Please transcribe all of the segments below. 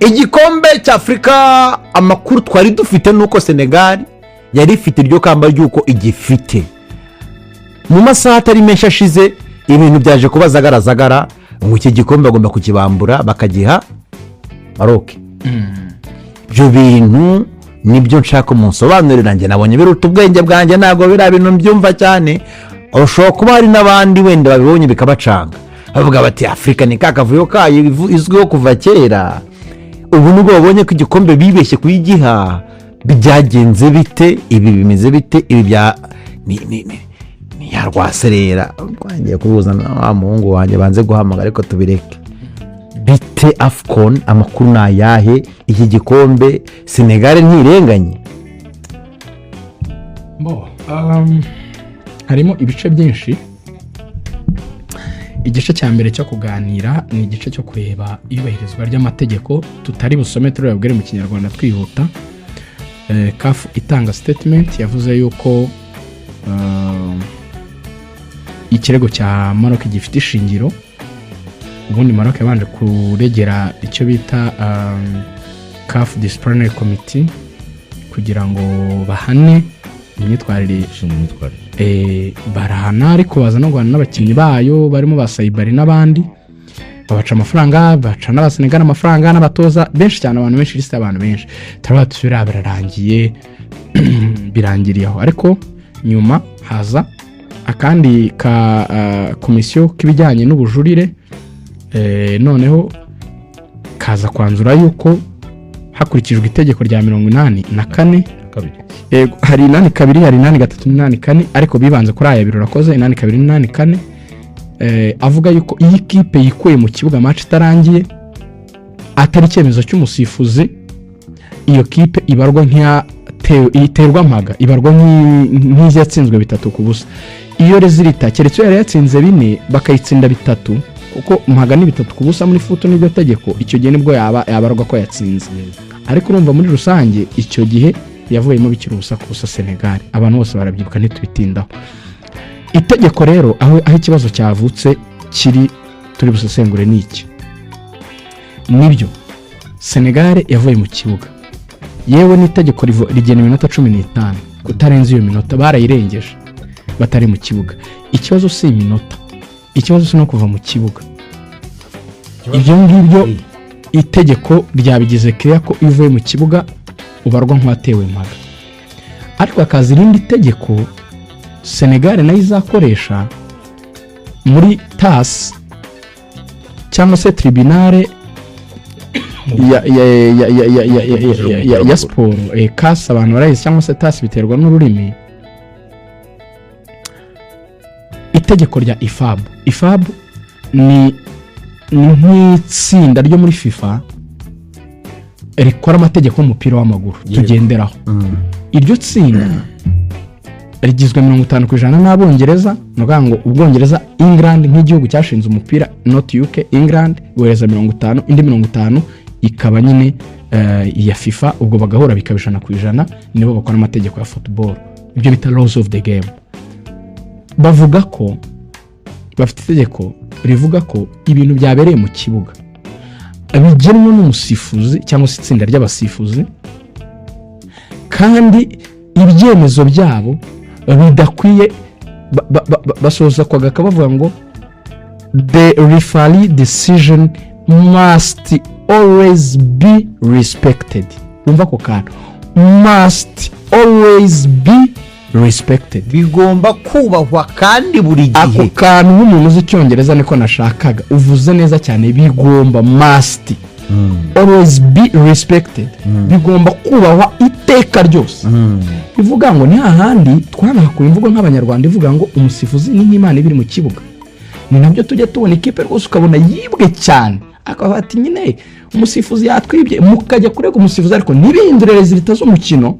Igikombe cy'Afurika, amakuru twari dufite ni uko Senegali yari ifite iryo kamba ry'uko igifite. Mu masaha atari menshi ashize, ibintu byaje kuba zagarazagara, ngo iki gikombe bagomba kukibambura bakagiha Maroc. Ibyo bintu nibyo nshaka umunsobanurira. Njye nabonye biruta ubwenge bwanjye, ntabwo biriya bintu mbyumva cyane. Ushobora kuba hari n'abandi wenda babibonye bikabacanga, bavuga bati: "Afurika ni ka kavuyo kayo izwiho kuva kera." Ubu nibwo babonye ko igikombe bibeshye kuyigiha. Byagenze bite? Ibi bimeze bite? Ibi bya ni ya rwaserera twangiye kubuza na wa muhungu wanjye banze guhamagara, ariko tubireke. Bite AFCON? Amakuru ni ayahe? Iki gikombe Senegal ntirenganye? Bo, harimo ibice byinshi. Igice cya mbere cyo kuganira ni igice cyo kureba iyubahirizwa ry'amategeko, tutari busome, turababwire mu Kinyarwanda twihuta. CAF itanga statement yavuze yuko ikirego cya Maroc gifite ishingiro. Ubundi Maroc yabanje kuregera icyo bita CAF Disciplinary Committee kugira ngo bahane imyitwarire. Ushinzwe imyitwarire. Barahana, ariko baza no guhana n'abakinnyi bayo barimo ba Saibari n'abandi, babaca amafaranga, baca n'Abasenegari amafaranga, n'abatoza benshi cyane, abantu benshi, lisite y'abantu benshi. Turabona tusubira birarangiye, birangiriye aho. Ariko nyuma haza akandi ka komisiyo k'ibijyanye n'ubujurire, noneho kaza kwanzura yuko hakurikijwe itegeko rya 84 kabiri. Yego, hari 82, hari 83 n'84, ariko bibanze kuri aya abiri urakoze, 82 n'84, avuga yuko iyo ikipe yikuye mu kibuga match itarangiye, atari icyemezo cy'umusifuzi, iyo kipe ibarwa nk'iyatewe, iterwa mpaga, ibarwa nk'iyatsinzwe 3-0. Iyo résultat, keretse iyo yari yatsinze 4 bakayitsinda 3, kuko mpaga ni 3-0 muri foot, n'iryo tegeko, icyo gihe nibwo yaba yabarwa ko yatsinze. Ariko urumva muri rusange icyo gihe yavuyemo bikiri 0-0 Senegal, abantu bose barabyibuka, ntitubitindaho. Itegeko rero, aho ikibazo cyavutse kiri turi busesengure ni iki: nibyo, Senegal yavuye mu kibuga, yewe n'itegeko rigena iminota 15, kutarenza iyo minota, barayirengeje batari mu kibuga. Ikibazo si iminota, ikibazo si no kuva mu kibuga. Ibyo ngibyo itegeko ryabigize clear ko iyo uvuye mu kibuga ubarwa nk'uwatewe mpaga. Ariko hakaza irindi tegeko Senegal nayo izakoresha muri TAS cyangwa se tribunal ya siporo, CAS abantu barayizi cyangwa se TAS, biterwa n'ururimi. Itegeko rya IFAB. IFAB ni nk'itsinda ryo muri FIFA rikora amategeko y'umupira w'amaguru tugenderaho. Iryo tsinda rigizwe 50% n'Abongereza, ni ukuvuga ngo Ubwongereza, England nk'igihugu cyashinze umupira, not UK, England bohereza 50, indi 50 ikaba nyine iya FIFA. Ubwo bagahura bikaba 100%, nibo bakora amategeko ya football, ibyo bita laws of the game. Bavuga ko bafite itegeko rivuga ko ibintu byabereye mu kibuga bigenwa n'umusifuzi cyangwa se itsinda ry'abasifuzi, kandi ibyemezo byabo bidakwiye basoza kwa gaka bavuga ngo "The referee decision must always be respected." Wumva ako kantu, "must always be respected". Bigomba kubahwa kandi buri Ako gihe. kantu, nk'umuntu uzi Icyongereza, niko nashakaga. Uvuze neza cyane, bigomba, must always be respected, bigomba kubahwa iteka ryose. Bivuga ngo ni hahandi twanahakuye imvugo nk'Abanyarwanda ivuga ngo umusifuzi ni nk'Imana iba iri mu kibuga. Ni nabyo tujya tubona, ikipe rwose ukabona yibwe cyane, akavuga ati: "Nyine umusifuzi yatwibye", mukajya kurega umusifuzi, ariko ntibihindure résultat z'umukino.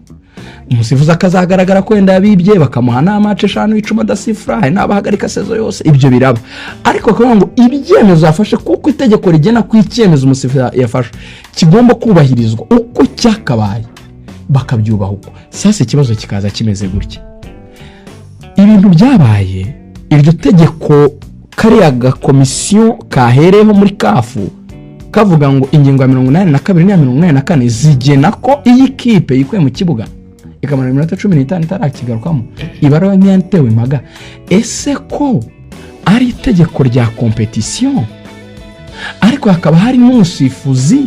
Umusifuzi akazagaragara ko wenda yabibye, bakamuha n'a match 5, 10 adasifura, hari n'abahagarika saison yose, ibyo biraba. Ariko bakavuga ngo ibyemezo yafashe, kuko itegeko rigena ko icyemezo umusifuzi yafashe kigomba kubahirizwa uko cyakabaye, bakabyubaha uko. Sasa ikibazo kikaza kimeze gutya: ibintu byabaye, iryo tegeko kariya gakomisiyo kahereyeho muri CAF, kariya gakomisiyo k'abasifuzi, Kavuga ngo ingingo ya 82 n'iya 84 zigena ko iyo ikipe yikuye mu kibuga ikamara iminota 15 itarakigarukamo, ibaruwa nk'iyatewe impaga. Ese ko ari itegeko rya compétition, ariko hakaba hari n'umusifuzi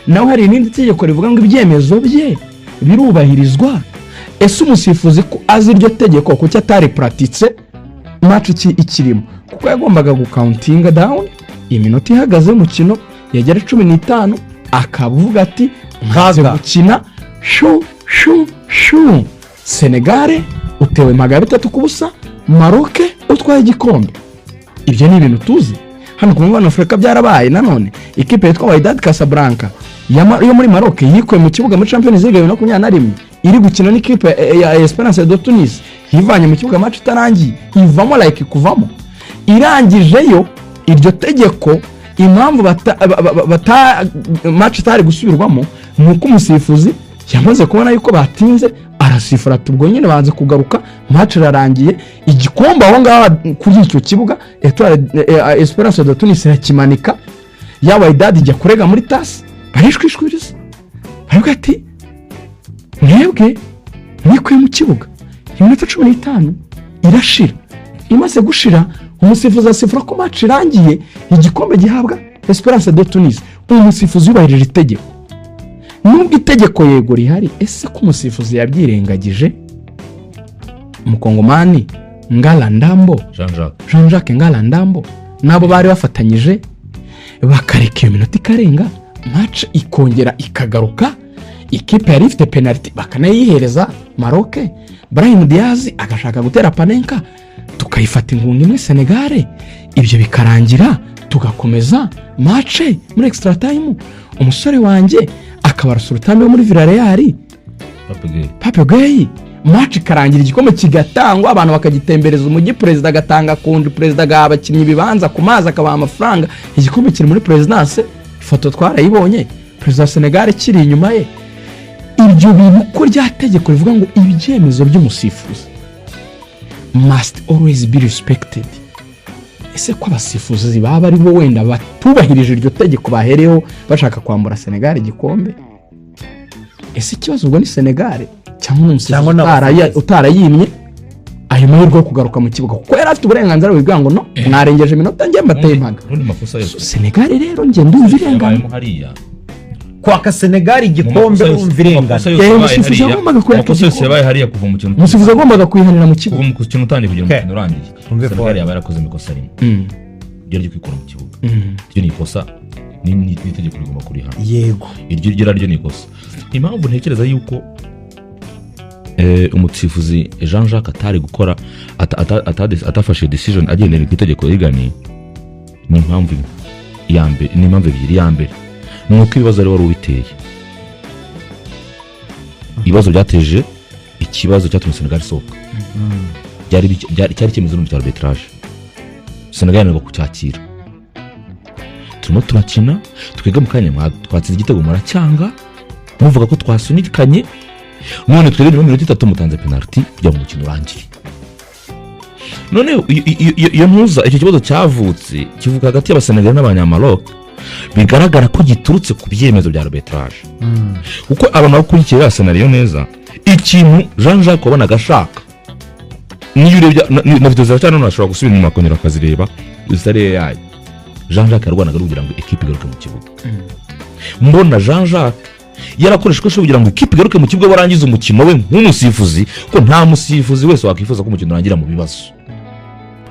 nawe, hari irindi tegeko rivuga ngo ibyemezo bye birubahirizwa, ese umusifuzi ko azi iryo tegeko, kuki atari puratitse match ikirimo? Kuko yagombaga gucountinga down iminota ihagaze y'umukino, yagera 15 akavuga ati nkaze Kaga. gukina shu shu shu, Senegare utewe impaga 3-0, Maroke utwaye igikombe. Ibyo ni ibintu tuzi hano ku mugabane wa Afurika byarabaye. Nanone ikipe yitwa Wydad Casablanca yo muri Maroc yikuye mu kibuga muri Champions League 2021, iri gukina n'ikipe ya Esperance de Tunis, yivanye mu kibuga match itarangiye, ivamo like kuvamo irangijeyo. Iryo tegeko, impamvu bata match itari gusubirwamo ni uko umusifuzi yamaze kubona yuko batinze, arasifura ati ubwo nyine banze kugaruka, match irarangiye, igikombe aho ngaho kuri icyo kibuga Etoile Esperance de Tunis irakimanika, ya Wydad ijya kurega muri TAS, barishwishwiriza, baravuga ati mwebwe mwikuye mu kibuga iminota 15 irashira, imaze gushira umusifuzi asifura ko match irangiye, igikombe gihabwa Esperance de Tunis. Umusifuzi yubahirije itegeko, nubwo itegeko yego rihari. Ese ko umusifuzi yabyirengagije, Umukongomani Ngala Ndambo, Jean Jacques. Jean Jacques Ngala Ndambo, nabo bari bafatanyije, bakareka iyo minota ikarenga, match ikongera ikagaruka, ikipe yari ifite penaliti bakanayihereza Maroke, Brahim Diaz agashaka gutera panenka, tukayifata ingunga imwe Senegare, ibyo bikarangira tugakomeza match muri extra time, umusore wanjye akaba Sultan wo muri Villarreal, Pape Gueye. Pape Gueye, match ikarangira, igikombe kigatangwa, abantu bakagitembereza umujyi, perezida agatanga congé, perezida agaha abakinnyi ibibanza ku mazi, akabaha amafaranga, igikombe kiri muri perezidanse, ifoto twarayibonye, perezida wa Senegal kiri inyuma ye. Ibyo bintu, ko rya tegeko rivuga ngo ibyemezo by'umusifuzi must always be respected, ese ko abasifuzi baba ari bo wenda batubahirije iryo tegeko bahereyeho bashaka kwambura Senegal igikombe, ese ikibazo ubwo ni Senegal cyangwa ni umusifuzi Cyangwa ni abasifuzi? utarayimye ayo mahirwe yo kugaruka mu kibuga, kuko yari afite uburenganzira bubibwira ngo no mwarengeje iminota, njye mbateye impaga? Ubundi makosa yose Senegal rero njye ndumva irengana. Yabayemo hariya. Kwaka Senegali igikombe, urumva irengana. Umusifuzi yagombaga kuyaka Amakosa yose igikombe. yabaye hariya kuva umukino Umusifuzi yagombaga kuyihanira mu kibuga. Kuva umukino utangiye kugera Okay. umukino urangiye, Umve Senegal Paul. yaba yarakoze ikosa rimwe, ryo ryo kwikura mu kibuga. Iryo ni ikosa, n'itegeko rigomba kurihana. Iryo naryo ni ikosa. Impamvu ntekereza yuko umusifuzi Jean Jacques atari gukora atafashe decision agendera ku itegeko rigani ni impamvu imwe. Iya mbere, ni impamvu ebyiri. Iya mbere ni uko ibibazo ari wari ubiteye, ibibazo byateje ikibazo cyatumye Senegal isohoka cyari icyemezo n'ubu cya arbitrage, Senegal yananirwa kucyakira. Turimo turakina twebwe, mu kanya twatsinze igitego, muracyanga muvuga ko twasunikanye, none twebwe nyuma y'iminota 3 mutanze penaliti kugira ngo umukino urangire. Noneho iyo ntuza, icyo kibazo cyavutse kivuka hagati y'Abasenegali n'Abanyamaroc, bigaragara ko giturutse ku byemezo bya arbitrage, kuko abantu bakurikiye ya scenario neza, ikintu Jean Jacques wabonaga ashaka, niyo urebye na video ziracyari none, ashobora gusubira inyuma akongera akazireba zitari yayo. Jean Jacques yarwanaga kugira ngo ekipe igaruke mu kibuga. Mbona Jean Jacques yarakoresha uko ashoboye kugira ngo ikipe igaruke mu kibuga, barangize umukino we nk'umusifuzi, ko nta musifuzi wese wakwifuza ko umukino urangira mu bibazo,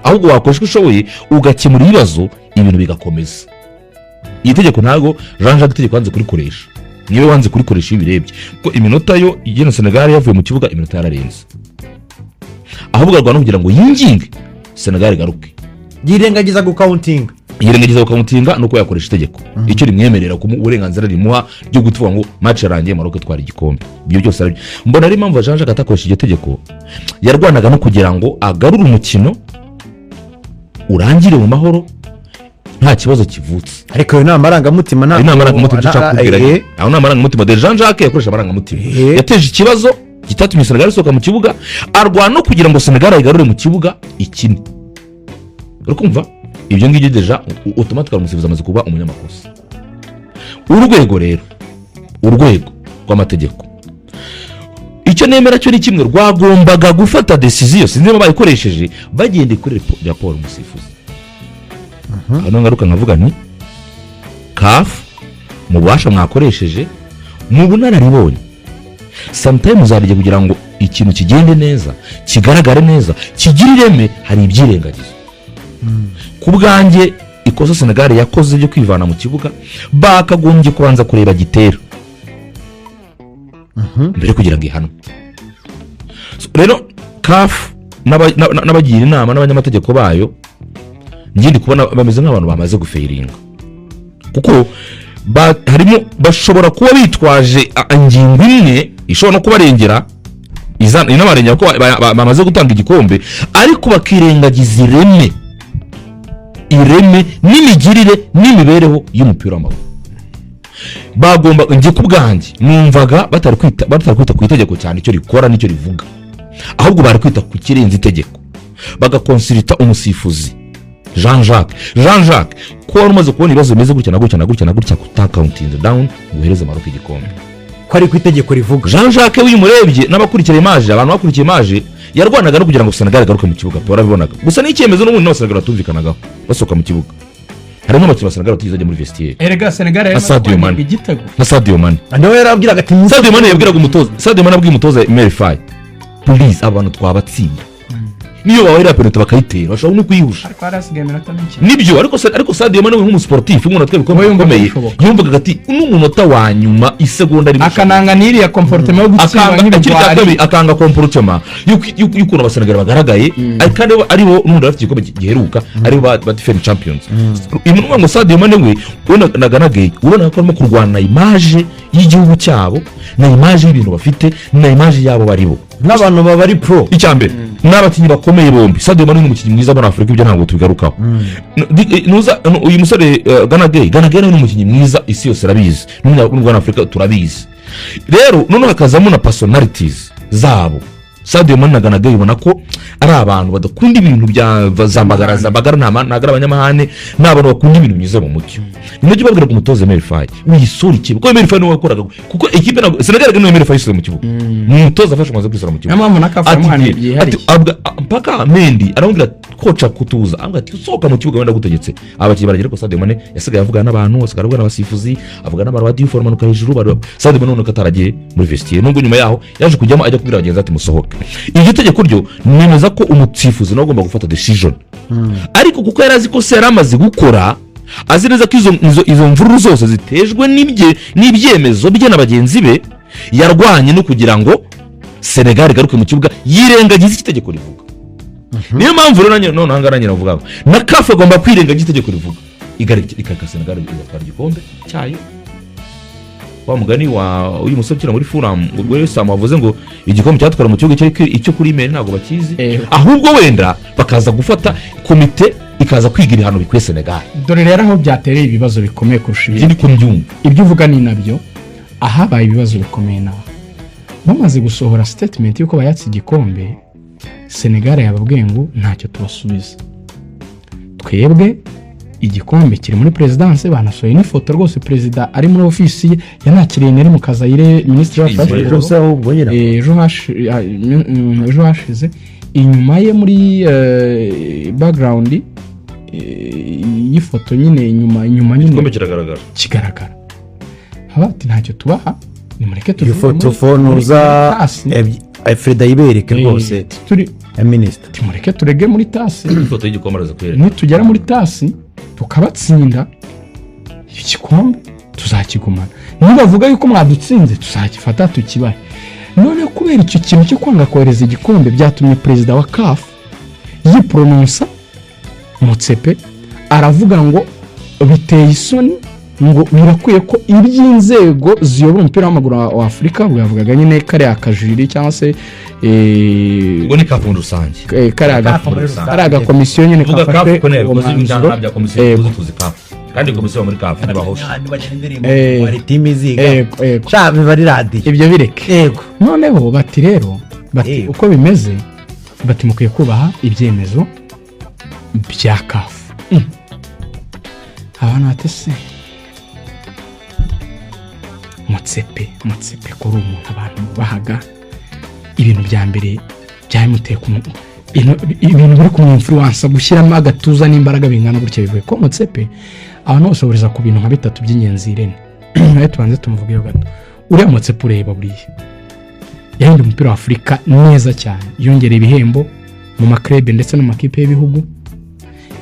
ahubwo wakoresha uko ushoboye ugakemura ibibazo, ibintu bigakomeza. Iri tegeko ntabwo Jean Jacques itegeko yanze kurikoresha, niwe wanze kurikoresha. Iyo ubirebye kuko iminota yo igena Senegal yavuye mu kibuga, iminota yararenze, ahubwo arwana kugira ngo yinginge Senegal igaruke. Yirengagiza gucountinga. Yirengagiza gucountinga nuko yakoresha itegeko icyo rimwemerera, ku uburenganzira rimuha ryo kuvuga ngo match yarangiye, Maroc itwara igikombe. Ibyo byose arabyo mbona ari impamvu Jean Jacques atakoresha iryo tegeko. Yarwanaga no kugira ngo agarure umukino urangire mu mahoro, nta kibazo kivutse. Ariko ayo ni amarangamutima. Ayo ni amarangamutima, icyo nshaka kukubwira ayo ni amarangamutima de Jean Jacques yakoresha amarangamutima. Yateje ikibazo gitatumye Senegal isohoka mu kibuga, arwana no kugira ngo Senegal ayigarure mu kibuga ikine. Uri kumva ibyo ngibyo, déjà automatically umusifuzi amaze kuba umunyamakosa. Urwego rero, urwego rw'amategeko, icyo nemera cyo ni kimwe: rwagombaga gufata décision, sinzi niba bayikoresheje bagendeye kuri raporo umusifuzi. Hano ngaruka nkavuga nti CAF, mu bubasha mwakoresheje, mu bunararibonye, sometimes hari igihe kugira ngo ikintu kigende neza, kigaragare neza, kigire ireme, hari ibyirengagizo. Ku bwanjye, ikosa Senegal yakoze ryo kwivana mu kibuga, bakagombye kubanza kureba gitera mbere kugira ngo ihanwe. So, rero CAF n'abagira inama n'abanyamategeko bayo, njye ndi kubona bameze nk'abantu bamaze gufailinga, kuko harimo bashobora kuba bitwaje ingingo imwe ishobora no kubarengera, inabarengera ko bamaze gutanga igikombe, ariko bakirengagiza ireme n'imigirire n'imibereho y'umupira w'amaguru. Bagomba, njye ku bwanjye numvaga batari kwita ku itegeko cyane, icyo rikora n'icyo rivuga, ahubwo bari kwita ku kirenze itegeko, bagaconsulta umusifuzi Jean Jacques. Jean Jacques, ko wari umaze kubona ibibazo bimeze gutya na gutya na gutya na gutya, kutacountinze down ngo uhereze Maroc igikombe? Ko ari ku itegeko rivuga. Jean Jacques, iyo umurebye n'abakurikira image, abantu bakurikiye image, yarwanaga no kugira ngo Senegal igaruke mu kibuga, warabibonaga. Gusa n'icyemezo n'ubundi n'Abasenegal batumvikanagaho basohoka mu kibuga, harimo abakinnyi ba Senegal batigeze bajya muri vestiaire. Erega Senegal Nka Sadio Mane. igitego. Nka Sadio Mane. Nawe yarabwiraga ati Sadio Mane yabwiraga umutoza, Sadio Mane abwiye umutoza Emerse Faé: "Please, aba bantu twabatsinda, niyo bawahera penalty bakayitera bashobora no kuyihusha." Ariko hari hasigaye iminota mike. Nibyo, ariko Sadio Mane we nk'umusportif, nk'umuntu atwaye ibikombe We yumvaga bikomeye, bishoboka. Yumvaga ati n'umunota wa nyuma, isegonda rimwe. Akananga n'iriya comportement yo gutsindwa Akanga ikindi cya nk'ibigwari. kabiri, akanga comportement y'ukuntu Abasenegali bagaragaye, ariko kandi aribo n'ubundi bafite igikombe giheruka, aribo ba defending champions. Ibi ni ukuvuga ngo Sadio Mane we na Gana Gueye, ubona ko barimo kurwana na image y'igihugu cyabo, na image y'ibintu bafite, na image y'abo baribo. N'abantu baba ari pro. Icya mbere ni abakinnyi bakomeye bombi. Sadio Mane ni umukinnyi mwiza muri Afurika, ibyo ntabwo tubigarukaho. Nuza uyu musore Gana Gueye, Gana Gueye nawe ni umukinnyi mwiza, isi yose irabizi, n'umunya Afurika turabizi. Rero noneho hakazamo na personalities zabo. Sadio Mane na Gana Gueye ubona ko ari abantu badakunda ibintu bya zambagara zambagara, ntabwo ari abanyamahane, ni abantu bakunda ibintu byiza mu mucyo. Ni nabyo babwiraga umutoza Emerse Faé: "Wisura ikipe", kuko Emerse Faé niwe wakoraga, kuko ikipe ntabwo Senegal niwe Emerse Faé yisize mu kibuga, ni umutoza afashe amaze kwisura mu kibuga. Niyo mpamvu na CAF Ati yamuhaniye byihariye. Ati, mpaka Mendy aramubwira coach kutuza, aramubwira ati: "Usohoka mu kibuga wenda gutegetse." Abakinnyi baragera, ko Sadio Mane yasigaye avugana n'abantu, asigaye avugana n'abasifuzi, avugana n'abantu ba diyuforo, amanuka hejuru. Sadio Mane ubona ko ataragiye muri vestiaire, nubwo nyuma yaho yaje kujyamo, ajya kubwira bagenzi ati: "Musohoke." Iryo tegeko ryo nemeza ko umusifuzi nawe agomba gufata decision, ariko kuko yari azi ko se yari amaze gukora, azi neza ko izo mvururu zose zitejwe n'ibyemezo bye na bagenzi be, yarwanye no kugira ngo Senegal igaruke mu kibuga, yirengagiza icyo itegeko rivuga. Niyo mpamvu rero nanjye none ahangaha nanjye navuga ngo na CAF agomba kwirengagiza itegeko rivuga, ikareka Senegal igatwara igikombe cyayo. Wa mugani wa uyu musore ukina muri Fulham, ubwo Sam wavuze ngo igikombe cyatwara mu kibuga icyo kuri email ntabwo bakizi. Ahubwo wenda bakaza gufata komite, ikaza kwiga ibihano bikwiye Senegal. Dore rero aho byatereye ibibazo bikomeye kurusha Ibyo ibindi. ni ko mbyumva. Ibyo uvuga ni nabyo. Ahabaye ibibazo bikomeye naho bamaze gusohora statement y'uko bayatse igikombe, Senegal yababwiye ngo ntacyo tubasubiza, twebwe igikombe kiri muri perezidanse. Banasohoye n'ifoto rwose, perezida ari muri ofisi ye, yanakiriye Nelly Mukazayire, minisitiri wa Ejo siporo. Se ahubwo nyine. Ejo hashize inyuma ye muri background y'ifoto nyine, inyuma nyine. Igikombe kiragaragara. Kigaragara. Haba ati ntacyo tubaha, nimureke Iyo tuvuge foto fonuza muri TAS. Freda yibereke rwose Turi ya minisita. Timureke turege muri TAS. Ifoto y'igikombe araza kwereka. Nitugera muri TAS tukabatsinda, icyo gikombe tuzakigumana. Nibavuga yuko mwadutsinze, tuzagifata tukibahe. None kubera icyo kintu cyo kwanga kohereza igikombe, byatumye perezida wa CAF yiprononça, Motsepe, aravuga ngo biteye isoni, ngo birakwiye ko iby'inzego ziyobora umupira w'amaguru wa Afurika, ubwo yavugaga nyine kariya kajuriri cyangwa se Ubwo ni CAF muri rusange. Kariya CAF muri rusange. kariya gakomisiyo nyine Tuvuga kafashe CAF ko uwo ntiyabikoze mwanzuro. bya komisiyo. Tuzi CAF, kandi komisiyo muri CAF ntibahosha. Hari team iziga. Yego, yego. Sha biba ari radiyo. Ibyo bireke. Yego. Noneho bati rero, bati uko bimeze, bati mukwiye kubaha ibyemezo bya CAF. Abantu bati se Motsepe, Motsepe ko ari umuntu abantu bubahaga, ibintu bya mbere byamuteye ibintu biri kumwinfluença gushyiramo agatuza n'imbaraga bingana gutya, bivuye ko Motsepe abantu bose bahuriza ku bintu nka bitatu by'ingenzi. Irene nawe tubanze tumuvugeho gato. Uriya Motsepe ureba, buriya yahinduye umupira wa Afurika neza cyane, yongereye ibihembo mu ma clubs ndetse no mu makipe y'ibihugu,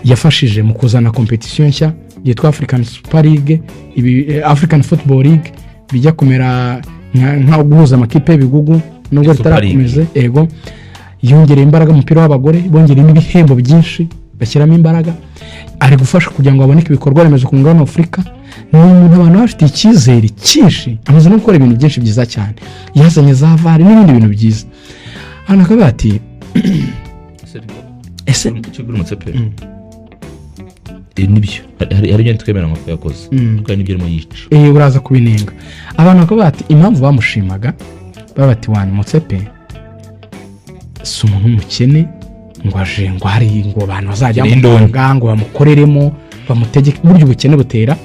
yafashije mu kuzana compétition nshya yitwa African Super League, ibi, African Football League, bijya kumera nka guhuza amakipe y'ibihugu nubwo Super League. bitarakomeze. Ego, yongereye imbaraga mu mupira w'abagore, bongereyemo ibihembo byinshi, bashyiramo imbaraga, ari gufasha kugira ngo haboneke ibikorwa remezo ku mugabane wa Afurika. Ni umuntu abantu bafitiye icyizere cyinshi, amaze no gukora ibintu byinshi byiza cyane, yazanye za VAR n'ibindi bintu byiza. Hano akavuga ati: "Ese?" Icyo ubwira Motsepe, nibyo, hari ibyo twemera ko yakoze, ariko hari n'ibyo arimo yica. Uraza kubinenga. Abantu bakavuga bati impamvu bamushimaga, baba bati: "Wani Motsepe si umuntu w'umukene ngo aje ngo hari ngo abantu bazajya Ni indonke. bamutanga ngo bamukoreremo, bamutegeke." Burya ubukene butera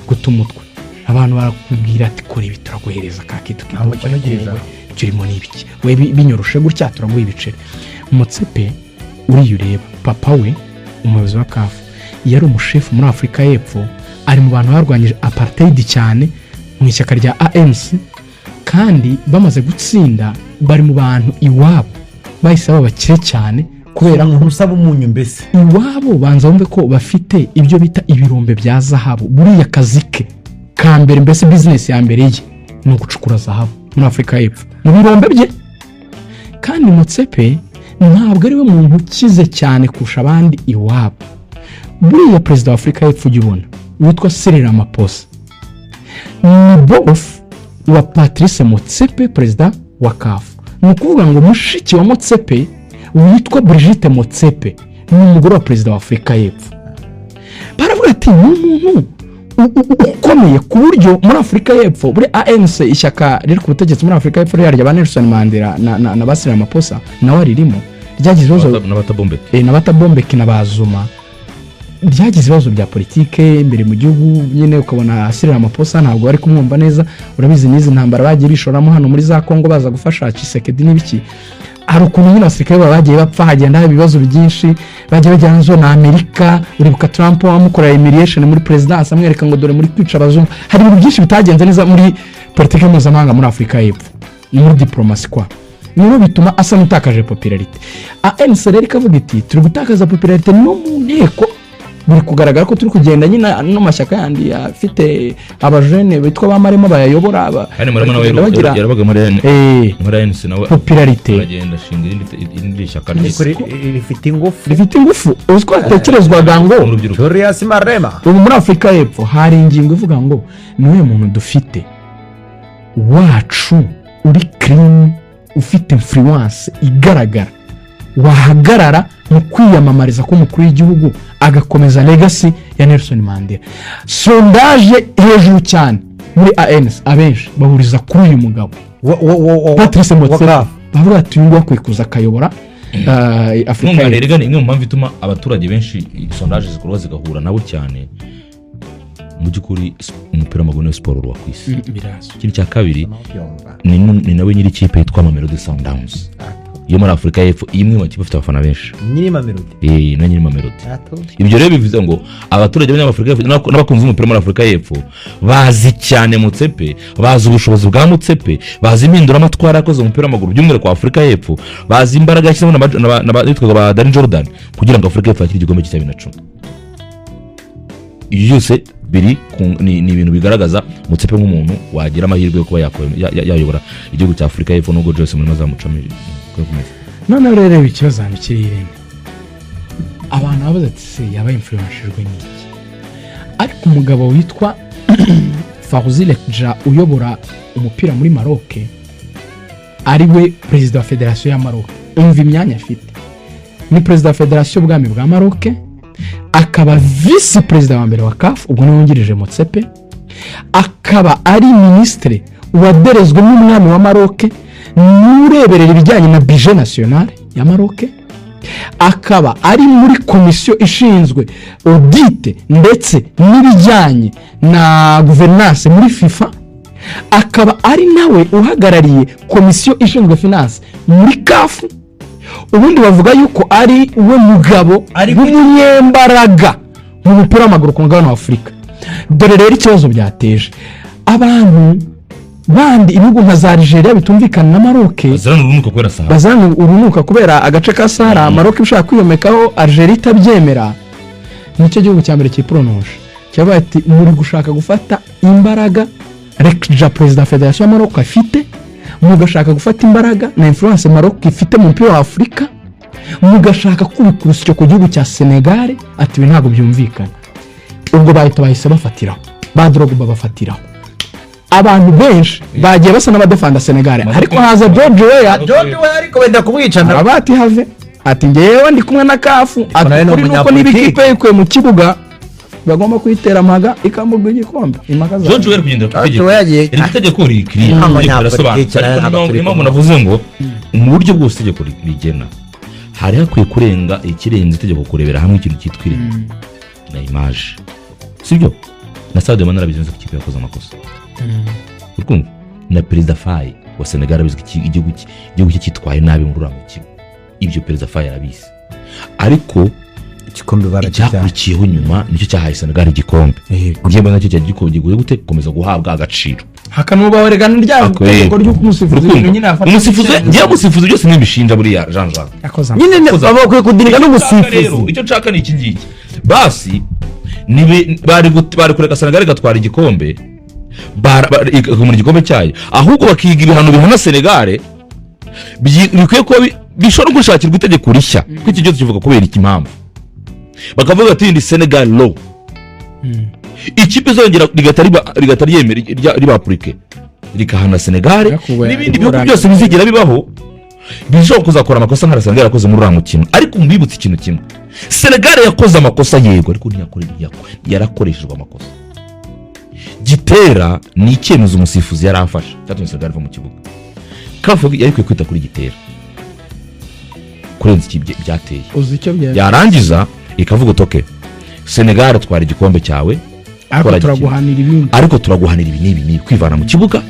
guta umutwe. Abantu barakubwira ati: "Kora ibi, turaguhereza ka kitu." Nta mukene ugira inzara. Icyo urimo ni ibiki we? Binyoroshe gutya, turaguha ibiceri. Motsepe uriya ureba, papa we, umuyobozi wa CAF, yari umushefu muri Afurika y'Epfo, ari mu bantu barwanyije apartheid cyane mu ishyaka rya ANC, kandi bamaze gutsinda bari mu bantu iwabo bahise baba abakire cyane kubera umuntu usaba umunyu mbese. Iwabo banza wumve ko bafite ibyo bita ibirombe bya zahabu. Buriya akazi ke ka mbere, mbese business ya mbere ye, ni ugucukura zahabu muri Afurika y'Epfo mu birombe bye. Kandi Motsepe ntabwo ari we muntu ukize cyane kurusha abandi iwabo. Buriya perezida wa Afurika y'Epfo ujya ubona witwa Cyril Ramaphosa ni bofu wa Patrice Motsepe, perezida wa CAF. Ni ukuvuga ngo mushiki wa Motsepe witwa Brigitte Motsepe ni umugore wa perezida wa Afurika y'Epfo. Baravuga ati ni umuntu ukomeye ku buryo muri Afurika y'Epfo, muri ANC, ishyaka riri ku butegetsi muri Afurika y'Epfo, ririya rya ba Nelson Mandela na ba Cyril Ramaphosa nawe aririmo, ryagize ibibazo N'aba Thabo Mbeki. Na ba Thabo Mbeki na ba Zuma. Ryagize ibibazo bya politike imbere mu gihugu nyine, ukabona Cyril Ramaphosa ntabwo bari kumwumva neza. Urabizi n'izi ntambara bagiye bishoramo hano muri za Kongo, baza gufasha Tshisekedi n'ibiki. Hari ukuntu nyine abasirikare baba bagiye bapfa, hagenda haba ibibazo byinshi, bagiye bajyana zo na Amerika. Uribuka Trump amukorera humiliation muri perezidansi, amwereka ngo dore muri kwica abazungu. Hari ibintu byinshi bitagenze neza muri politiki mpuzamahanga muri Afurika y'Epfo, ni muri diporomasi kwa niho bituma asa n'utakaje popularité. ANC rero ikavuga iti: "Turi gutakaza popularité no mu nteko, biri kugaragara ko turi kugenda nyine no mashyaka yandi afite abajene bitwa ba Malema bayayobora Kandi Malema nawe bari kugenda bagira yarabaga muri ANC nawe, popularité. Aragenda ashinga irindi shyaka Ariko rye rifite ingufu. Rifite ingufu. Uzi ko hatekerezwaga ngo mu rubyiruko. Julius Malema. Ubu muri Afurika y'Epfo hari ingingo ivuga ngo niwe muntu dufite wacu uri clean, ufite influence igaragara, wahagarara mu kwiyamamariza k'umukuru w'igihugu, agakomeza legacy ya Nelson Mandela. Sondage hejuru cyane muri ANC, abenshi bahuriza kuri uyu mugabo Patrice wa Motsepe. CAF. Bavuga ati uyu nguyu akwiye kuza akayobora Afurika Ntunganire. y'Epfo. Rega ni imwe mu mpamvu ituma abaturage benshi sondage zikorwa zigahura nabo cyane. Mu by'ukuri umupira w'amaguru niyo siporo ruwa ku isi. Birazwi. Ikindi cya kabiri, ni nawe nyiri ikipe yitwa Mamelodi Sundowns yo muri Afurika y'Epfo, imwe mu makipe afite abafana benshi. Nyiri Mamelodi. Na nyiri Mamelodi. Ibyo rero bivuze ngo abaturage b'Abanyafurika y'Epfo n'abakunzi b'umupira muri Afurika y'Epfo bazi cyane Motsepe, bazi ubushobozi bwa Motsepe, bazi impinduramatwara yakoze mu mupira w'amaguru by'umwihariko wa Afurika y'Epfo, bazi imbaraga yashyizemo bitwaga ba Danny Jordaan kugira ngo Afurika y'Epfo yakire igikombe cya 2010. Ibyo byose biri ni ibintu bigaragaza Motsepe nk'umuntu wagira amahirwe yo kuba yayobora igihugu cya Afurika y'Epfo, nubwo Jose Mourinho azamucamo kumeza. Noneho rero reba ikibazo ahantu kiri, irene. Abantu babaza ati: "Se yaba influenshejwe n'iki?" Ariko umugabo witwa Fouzi Lekjaa uyobora umupira muri Maroc, ari we perezida wa federasiyo ya Maroc, umva imyanya afite: ni perezida wa federasiyo y'ubwami bwa Maroc, akaba visi perezida wa mbere wa CAF, ubwo niwe wungirije Motsepe, akaba ari minisitiri waderezwe n'umwami wa Maroc n'ureberera ibijyanye na budget national ya Maroc, akaba ari muri komisiyo ishinzwe audit ndetse n'ibijyanye na gouvernance muri FIFA, Akaba ari nawe uhagarariye komisiyo ishinzwe finance muri CAF. Ubundi bavuga yuko ari we mugabo w'umunyembaraga mu mupira w'amaguru ku mugabane wa Afurika. Dore rero ikibazo byateje abantu bandi, ibihugu nka za Algeria bitumvikana na Maroc. Bazirana urunuka kubera Sahara. Bazana urunuka kubera agace ka Sahara. Maroc ishaka kwiyomekaho, Algeria itabyemera. Nicyo gihugu cya mbere kiporonoje, cyabaye ati: "Muri gushaka gufata imbaraga Lekjaa, perezida wa federasiyo ya Maroc, afite, mugashaka gufata imbaraga na influence Maroc ifite mu mupira wa Afurika, mugashaka kubika urusyo ku gihugu cya Senegal." Ati: "Ibi ntabwo byumvikana." Ubwo bahise bafatiraho ba Drogba, bafatiraho abantu benshi bagiye basa n'abadefanda Senegal, ariko haza George Weah. George we ariko wenda kumwicana. Araba ati: "Have." Ati: "Ngewe ndi kumwe na CAF." Ati: Nawe ni "Kuri nuko niba umunyapolitiki. ikipe yikuye mu kibuga, bagomba kuyitera amaga, ikamburwa igikombe." Impaka za George Weah ari kugendera ku George itegeko. Weah yagiye- Iri tegeko rikiriye, Mm. itegeko rirasobanutse. Abanyapolitiki Ariko ntabwo turi niyo mpamvu kumwe. navuze ngo mu buryo bwose itegeko rigena, hari hakwiye kurenga ikirenze itegeko, kurebera hamwe ikintu cyitwa ireme na image, sibyo? Na Sadio Mane arabizi neza ko ikipe yakoze amakosa, uri kumva? Na perezida Faye wa Senegal arabizi ko igihugu cye cyitwaye nabi muri uriya mukino. Ibyo perezida Faye arabizi, ariko igikombe barakijyana. Icyakurikiyeho nyuma nicyo cyahaye Senegal igikombe. Ngiye mbona nacyo cyari gigoye gute gukomeza guhabwa agaciro. Hakanubaho rya tegeko ry'uko umusifuzi Urukundo. ibintu nyine afata Umusifuzi, icyemezo. ngewe umusifuzi byose ntibishinja buriya Jean Jacques. Yakoze Nyine baba bakwiye kudiringa Icyo nshaka n'umusifuzi. rero, icyo nshaka ni iki ngiki: basi bari kureka Senegal igatwara igikombe, ikagumana igikombe cyayo, ahubwo bakiga ibihano bihana Senegal bikwiye kuba bishobora gushakirwa itegeko rishya, kuko iki cyose kivuga kubera iki mpamvu. Bakavuga ati: "Ni Senegal law, ikipe izongera rigahita ryemera riba appliqué, rikahana Senegal." Yakuwe- N'ibindi bihugu Burana. byose bizigera bibaho bishobora kuzakora amakosa nka Senegal yakoze muri uriya mukino. Ariko mbibutse ikintu kimwe: Senegal yakoze amakosa yego, ariko yarakoreshejwe amakosa. Gitera ni icyemezo umusifuzi yari afashe cyatumye Senegal iva mu kibuga. CAF yari ikwiye kwita kuri Gitera kurenza iki byateye. Uzi icyo byari Yarangiza ikavuga uti: "Okay, Senegal, twara igikombe cyawe, ariko twara turaguhanira ibindi." Ariko turaguhanira ibi n'ibi n'ibi, kwivana mu kibuga,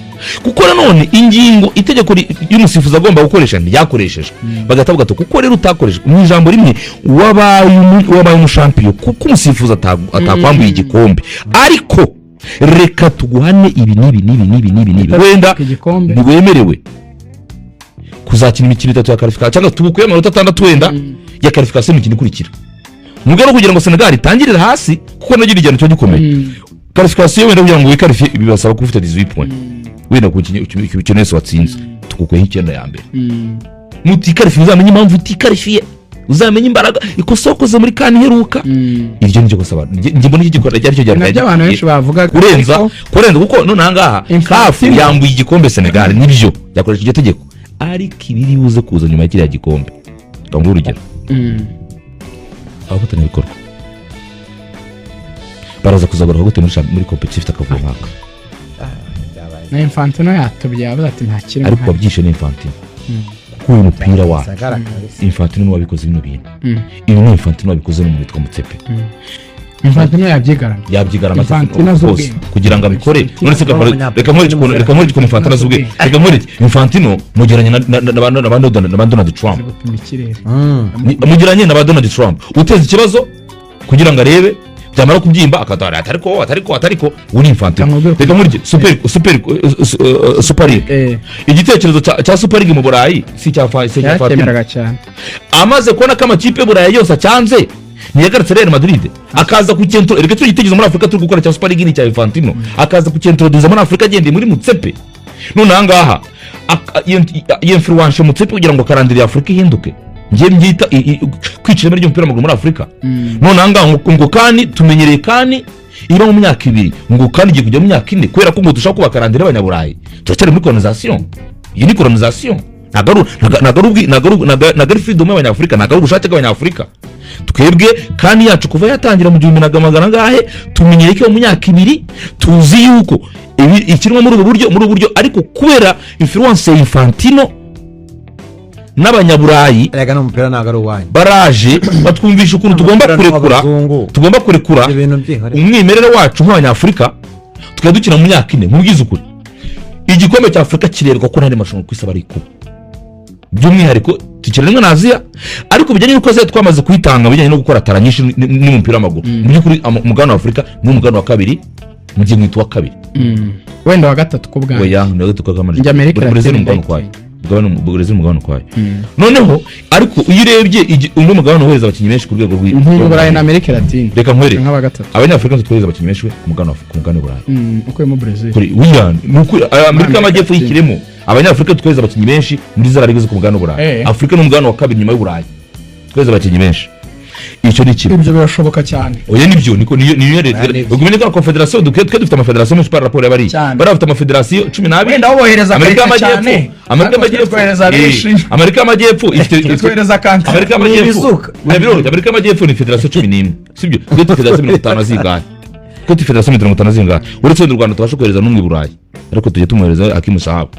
kuko nanone ingingo itegeko ry'umusifuzi agomba gukoresha ntiryakoreshejwe. Bagahita bavuga ati: "Kuko rero utakoreshejwe, mu ijambo rimwe wabaye umushampiyo, kuko umusifuzi atakwambuye igikombe, ariko reka tuguhane ibi n'ibi n'ibi n'ibi n'ibi n'ibi." Wenda igikombe. Ntiwemerewe kuzakina imikino itatu ya qualification, cyangwa tugukuye amanota 6 wenda ya qualification imikino ikurikira, mu rwego rwo kugira ngo Senegal itangirire hasi, kuko nayo igihano kiba gikomeye. Qualification wenda kugira ngo wikarifiye bibasaba kuba ufite 18 points wenda ku kintu wese watsinze, tugukuyeho 9 ya mbere. Nutikarifiye uzamenye impamvu utikarifiye, uzamenye imbaraga ikosa wakoze muri CAN iheruka. Iryo ni ryo kosa abantu njye mbona iki gikorwa ryari cyo. Nabyo abantu benshi bavugaga. Kurenza ariko kurenza, kuko none ahangaha Infantino- CAF yambuye igikombe Senegal, nibyo, yakoresheje iryo tegeko, ariko ibiri buze kuza nyuma ya kiriya gikombe, ndamuha urugero, abafatanyabikorwa baraza kuzagaruka gute muri competition ifite akavuyo nk'aka? Na Infantino yatobye, yavuze ati: "Nta kirimo." Ariko wabyishe ni Infantino, kuko uyu mupira wacu Sagara kabisa. Infantino niwe wabikoze bino bintu. Ibi ni Infantino wabikoze n'umuntu witwa Motsepe. Infantino yabyigaramye. Yabyigarama. Infantino azi rwose ubwenge. Kugira ngo abikore. Infantino None se n'umunyapolitiki reka nkore ukuntu, reka nkore ukuntu Infantino azi ubwenge. Reka nkore iki: Infantino mugeranye na ba Donald Trump. Azi gupima ikirere. Mugeranye na ba Donald Trump uteza ikibazo kugira ngo arebe, byamara kubyimba akatara atariko atariko atariko. Uri Infantino. Kamubwire. Reka nkore iki: super league, igitekerezo cya super league mu Burayi si icya Infantino. Yaracyemeraga cyane. Amaze kubona ko amakipe y'Uburayi yose acyanze, ntiyagarutse Real Madrid akaza ku cyentro. Reka turi igitekerezo muri Afurika turi gukora cya super league ni icya Infantino, akaza kucyintroduza muri Afurika agendeye muri Motsepe. None ahangaha yinfluence Motsepe kugira ngo calendrier ya Afurika ihinduke. Ngiye mbyita kwica ireme ry'umupira w'amaguru muri Afurika. None ahangaha ngo CAN, tumenyereye CAN iba mu myaka 2, ngo CAN igiye kujya mu myaka 4, kubera ko ngo dushaka kubaka calendrier y'Abanyaburayi. Turacyari muri colonisation. Iyi ni colonisation, ntabwo ari ubwi- ntabwo ari- ntabwo ntabwo ari freedom y'Abanyafurika, ntabwo ari ubushake bw'Abanyafurika. Twebwe CAN yacu kuva yatangira mu gihumbi na magana angahe, tumenyereye ko iba mu myaka 2, tuzi yuko ikinwa muri ubu buryo, ariko kubera influence ya Infantino n'Abanyaburayi Erega n'umupira ntabwo ari uwanyu. baraje batwumvisha ukuntu tugomba Umupira ni kurekura uw'abazungu. tugomba kurekura Ibyo bintu byihorere. umwimerere wacu nk'Abanyafurika, tukajya dukina mu myaka 4. Nkubwize ukuri. Igikombe cya Afurika kirebwa ko ntari marushanwa ku isi aba ari kuba, by'umwihariko tukiri rimwe na Aziya, ariko bijyanye n'uko Aziya twamaze kuyitanga, bijyanye no gukora talent nyinshi n'umupira w'amaguru. Mu by'ukuri umugabane wa Afurika ni umugabane wa kabiri, mu gihe mwita uwa kabiri. Wenda wa gatatu ku bwanjye. Oya, ni wa gatatu kwa Njye Amerika Brazil ni Latine. umugabane ukwayo. Brazil ni umugabane ukwayo. Noneho ariko iyo urebye undi mugabane wohereza abakinnyi benshi ku rwego Burayi na Amerika Latine. Reka nkwereke. Nk'aba gatatu. Abanyafurika twohereza abakinnyi benshi ku mugabane w'Uburayi. Ukuyemo Brazil. Kuri wiya ni ukuri, Amerika Amerika y'Amajyepfo Latine. yikiremo, Abanyafurika twohereza abakinnyi benshi muri za ligue zo ku mugabane w'Uburayi. Afurika ni umugabane wa kabiri nyuma y'Uburayi twohereza abakinnyi benshi. Icyo ni kimwe. Ibyo birashoboka cyane. Oya, nibyo, niko niyo leta. Oya, nibyo. Ubwo niko confederation dukwiye, twe dufite amafederasiyo menshi par rapport y'abari Cyane. bari bafite amafederasiyo 12. Wenda bo bohereza Amerika karita y'Amajyepfo cyane. Amerika Ariko twe y'Amajyepfo twohereza benshi. Amerika y'Amajyepfo ifite Twohereza kante. Amerika y'Amajyepfo. Ibizuka. Oya, biroroshye. Amerika y'Amajyepfo ni federasiyo 11, sibyo? Twe dufite federasiyo 50 zingahe? Twe dufite federasiyo 50 zingahe? Uretse wenda u Rwanda tubasha kohereza n'umwe i Burayi, ariko tujya tumwohereza Hakimu Sahabo.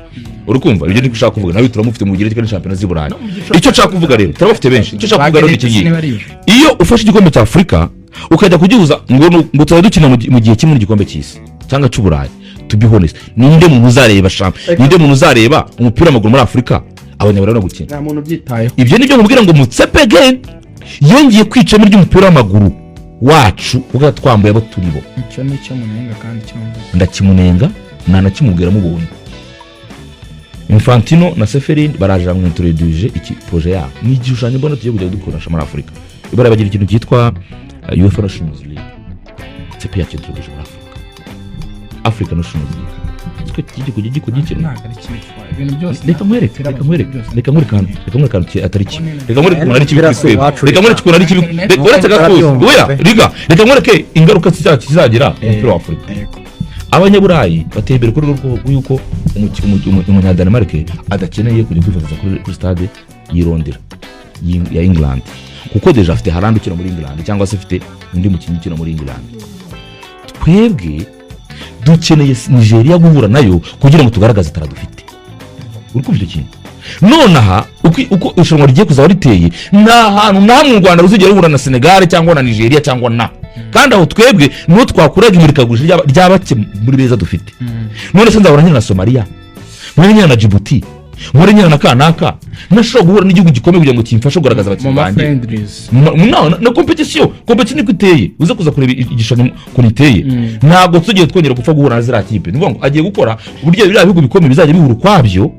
Uri kumva ibyo niko ushaka kuvuga? Nawe turamufite mu gihe kandi shampiyona z'i Burayi. Icyo nshaka kuvuga rero, turabafite benshi. Icyo nshaka kuvuga rero ni iki ngiki: iyo ufashe igikombe cya Afurika ukajya kugihuza ngo tuzajya dukina mu gihe kimwe n'igikombe cy'isi cyangwa cy'Uburayi, to be honest, ninde muntu uzareba ninde muntu uzareba umupira w'amaguru muri Afurika Abanyaburayi no gukina? Nta muntu ubyitayeho. Ibyo nibyo mubwira ngo Motsepe again yongeye kwicamo ry'umupira w'amaguru wacu ubwo twambaye abo turi bo. Icyo ni icyo munenga kandi cyumva. Ndakimunenga, ntanakimubwira mubonye. Infantino na Ceferin baraje bamwintroduije iki projet yabo, ni igishushanyo mbona tugiye kujya dukoresha muri Afurika. Bariya bagira ikintu cyitwa UEFA Nations League. Motsepe yakintroduije muri Afurika, Africa Nations League. Twe kijya kujya gikina. Ntabwo ari kimwe, ibintu byose. Reka nkwereke, reka nkwereke, reka nkwereke ahantu, reka nkwereke ahantu atari kibi, reka nkwereke ukuntu ari kibi kuri twebwe, reka nkwereke ukuntu ari kibi. Uretse gatuza, oya riga, reka nkwereke ingaruka kizagira ku mupira wa Afurika. Abanyaburayi bateye imbere kuri rwego rw'uko Umunyadanimarike adakeneye kujya kwifotoza kuri stade y'Irondera ya England, kuko déjà afite Haaland ukina muri England, cyangwa se afite undi mukinnyi ukina muri England. Twebwe dukeneye Nigeria guhura nayo kugira ngo tugaragaze talent dufite. Uri kumva icyo kintu? Nonaha uko irushanwa rigiye kuzaba riteye, nta hantu na hamwe u Rwanda ruzigera ruhura na Senegal cyangwa na Nigeria cyangwa na, kandi aho twebwe niho twakuraga imurikagurisha rya bake muri beza dufite. None se nzahora nkina na Somaliya, nkore nkina na Djibouti, nkore nkina na kanaka, ntashobora guhura n'igihugu gikomeye kugira ngo kimfashe kugaragaza Mu abakinnyi ma banjye? friendlies. Na competition niko iteye. Uze kuza kureba igishushanyo ukuntu iteye, ntabwo tugiye twongera gupfa guhura na ziriya kipe. Ni ukuvuga ngo agiye gukora uburyo biriya bihugu bikomeye bizajya bihura ukwabyo,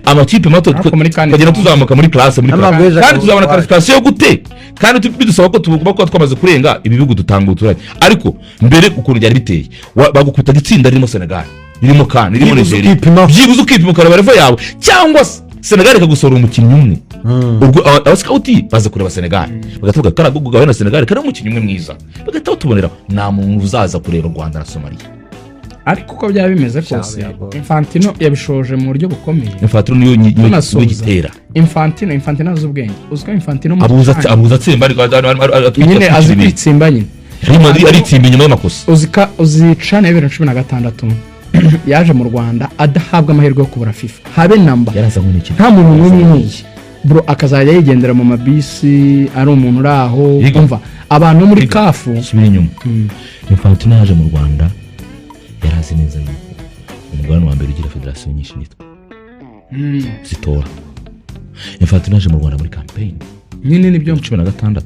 amakipe mato Ariko muri CAN tukagenda tuzamuka muri classe, muri N'amaguru classe. ejo Kandi akaba tuzabona ukwayo. qualification gute kandi bidusaba ko tugomba kuba twamaze kurenga ibi bihugu dutanga ubuturage? Ariko mbere ukuntu byari biteye, bagukubitaga itsinda ririmo Senegal, ririmo CAN, ririmo Byibuze Nigeria. ukipima. Byibuze ukipima ukareba level yawe, cyangwa se Senegal ikagusohora umukinnyi umwe. Ubwo abascout baza kureba Senegal bagatuvuga kariya gahuye na Senegal kariya umukinnyi umwe mwiza, bagahita batubonera. Nta muntu uzaza kureba u Rwanda na Somaliya. Ariko uko byaba bimeze kose, biragoye. Infantino yabishoje mu buryo bukomeye. Infantino niyo Tunasoza. gitera. Infantino azi ubwenge. Uzi ko Infantino mu Abuza kanya- abuza atsimba, ariko Nyine azi kwitsimba nyine. Aritsimba inyuma y'amakosa. Uzi ka uzi CAN ya 2016 yaje mu Rwanda adahabwa amahirwe yo kubura FIFA habe namba. Yarazanywe n'iki? Nta muntu n'umwe umuzi bro, akazajya yigendera mu mabisi, ari umuntu uri aho. Yiga. Umva, abantu bo muri Yiga. CAF. Subira inyuma. Infantino yaje mu Rwanda yari azi neza yuko umugabane wa mbere ugira federasiyo nyinshi nitwe zitora. Infantino yaje mu Rwanda muri campaign. Nyine nibyo. 16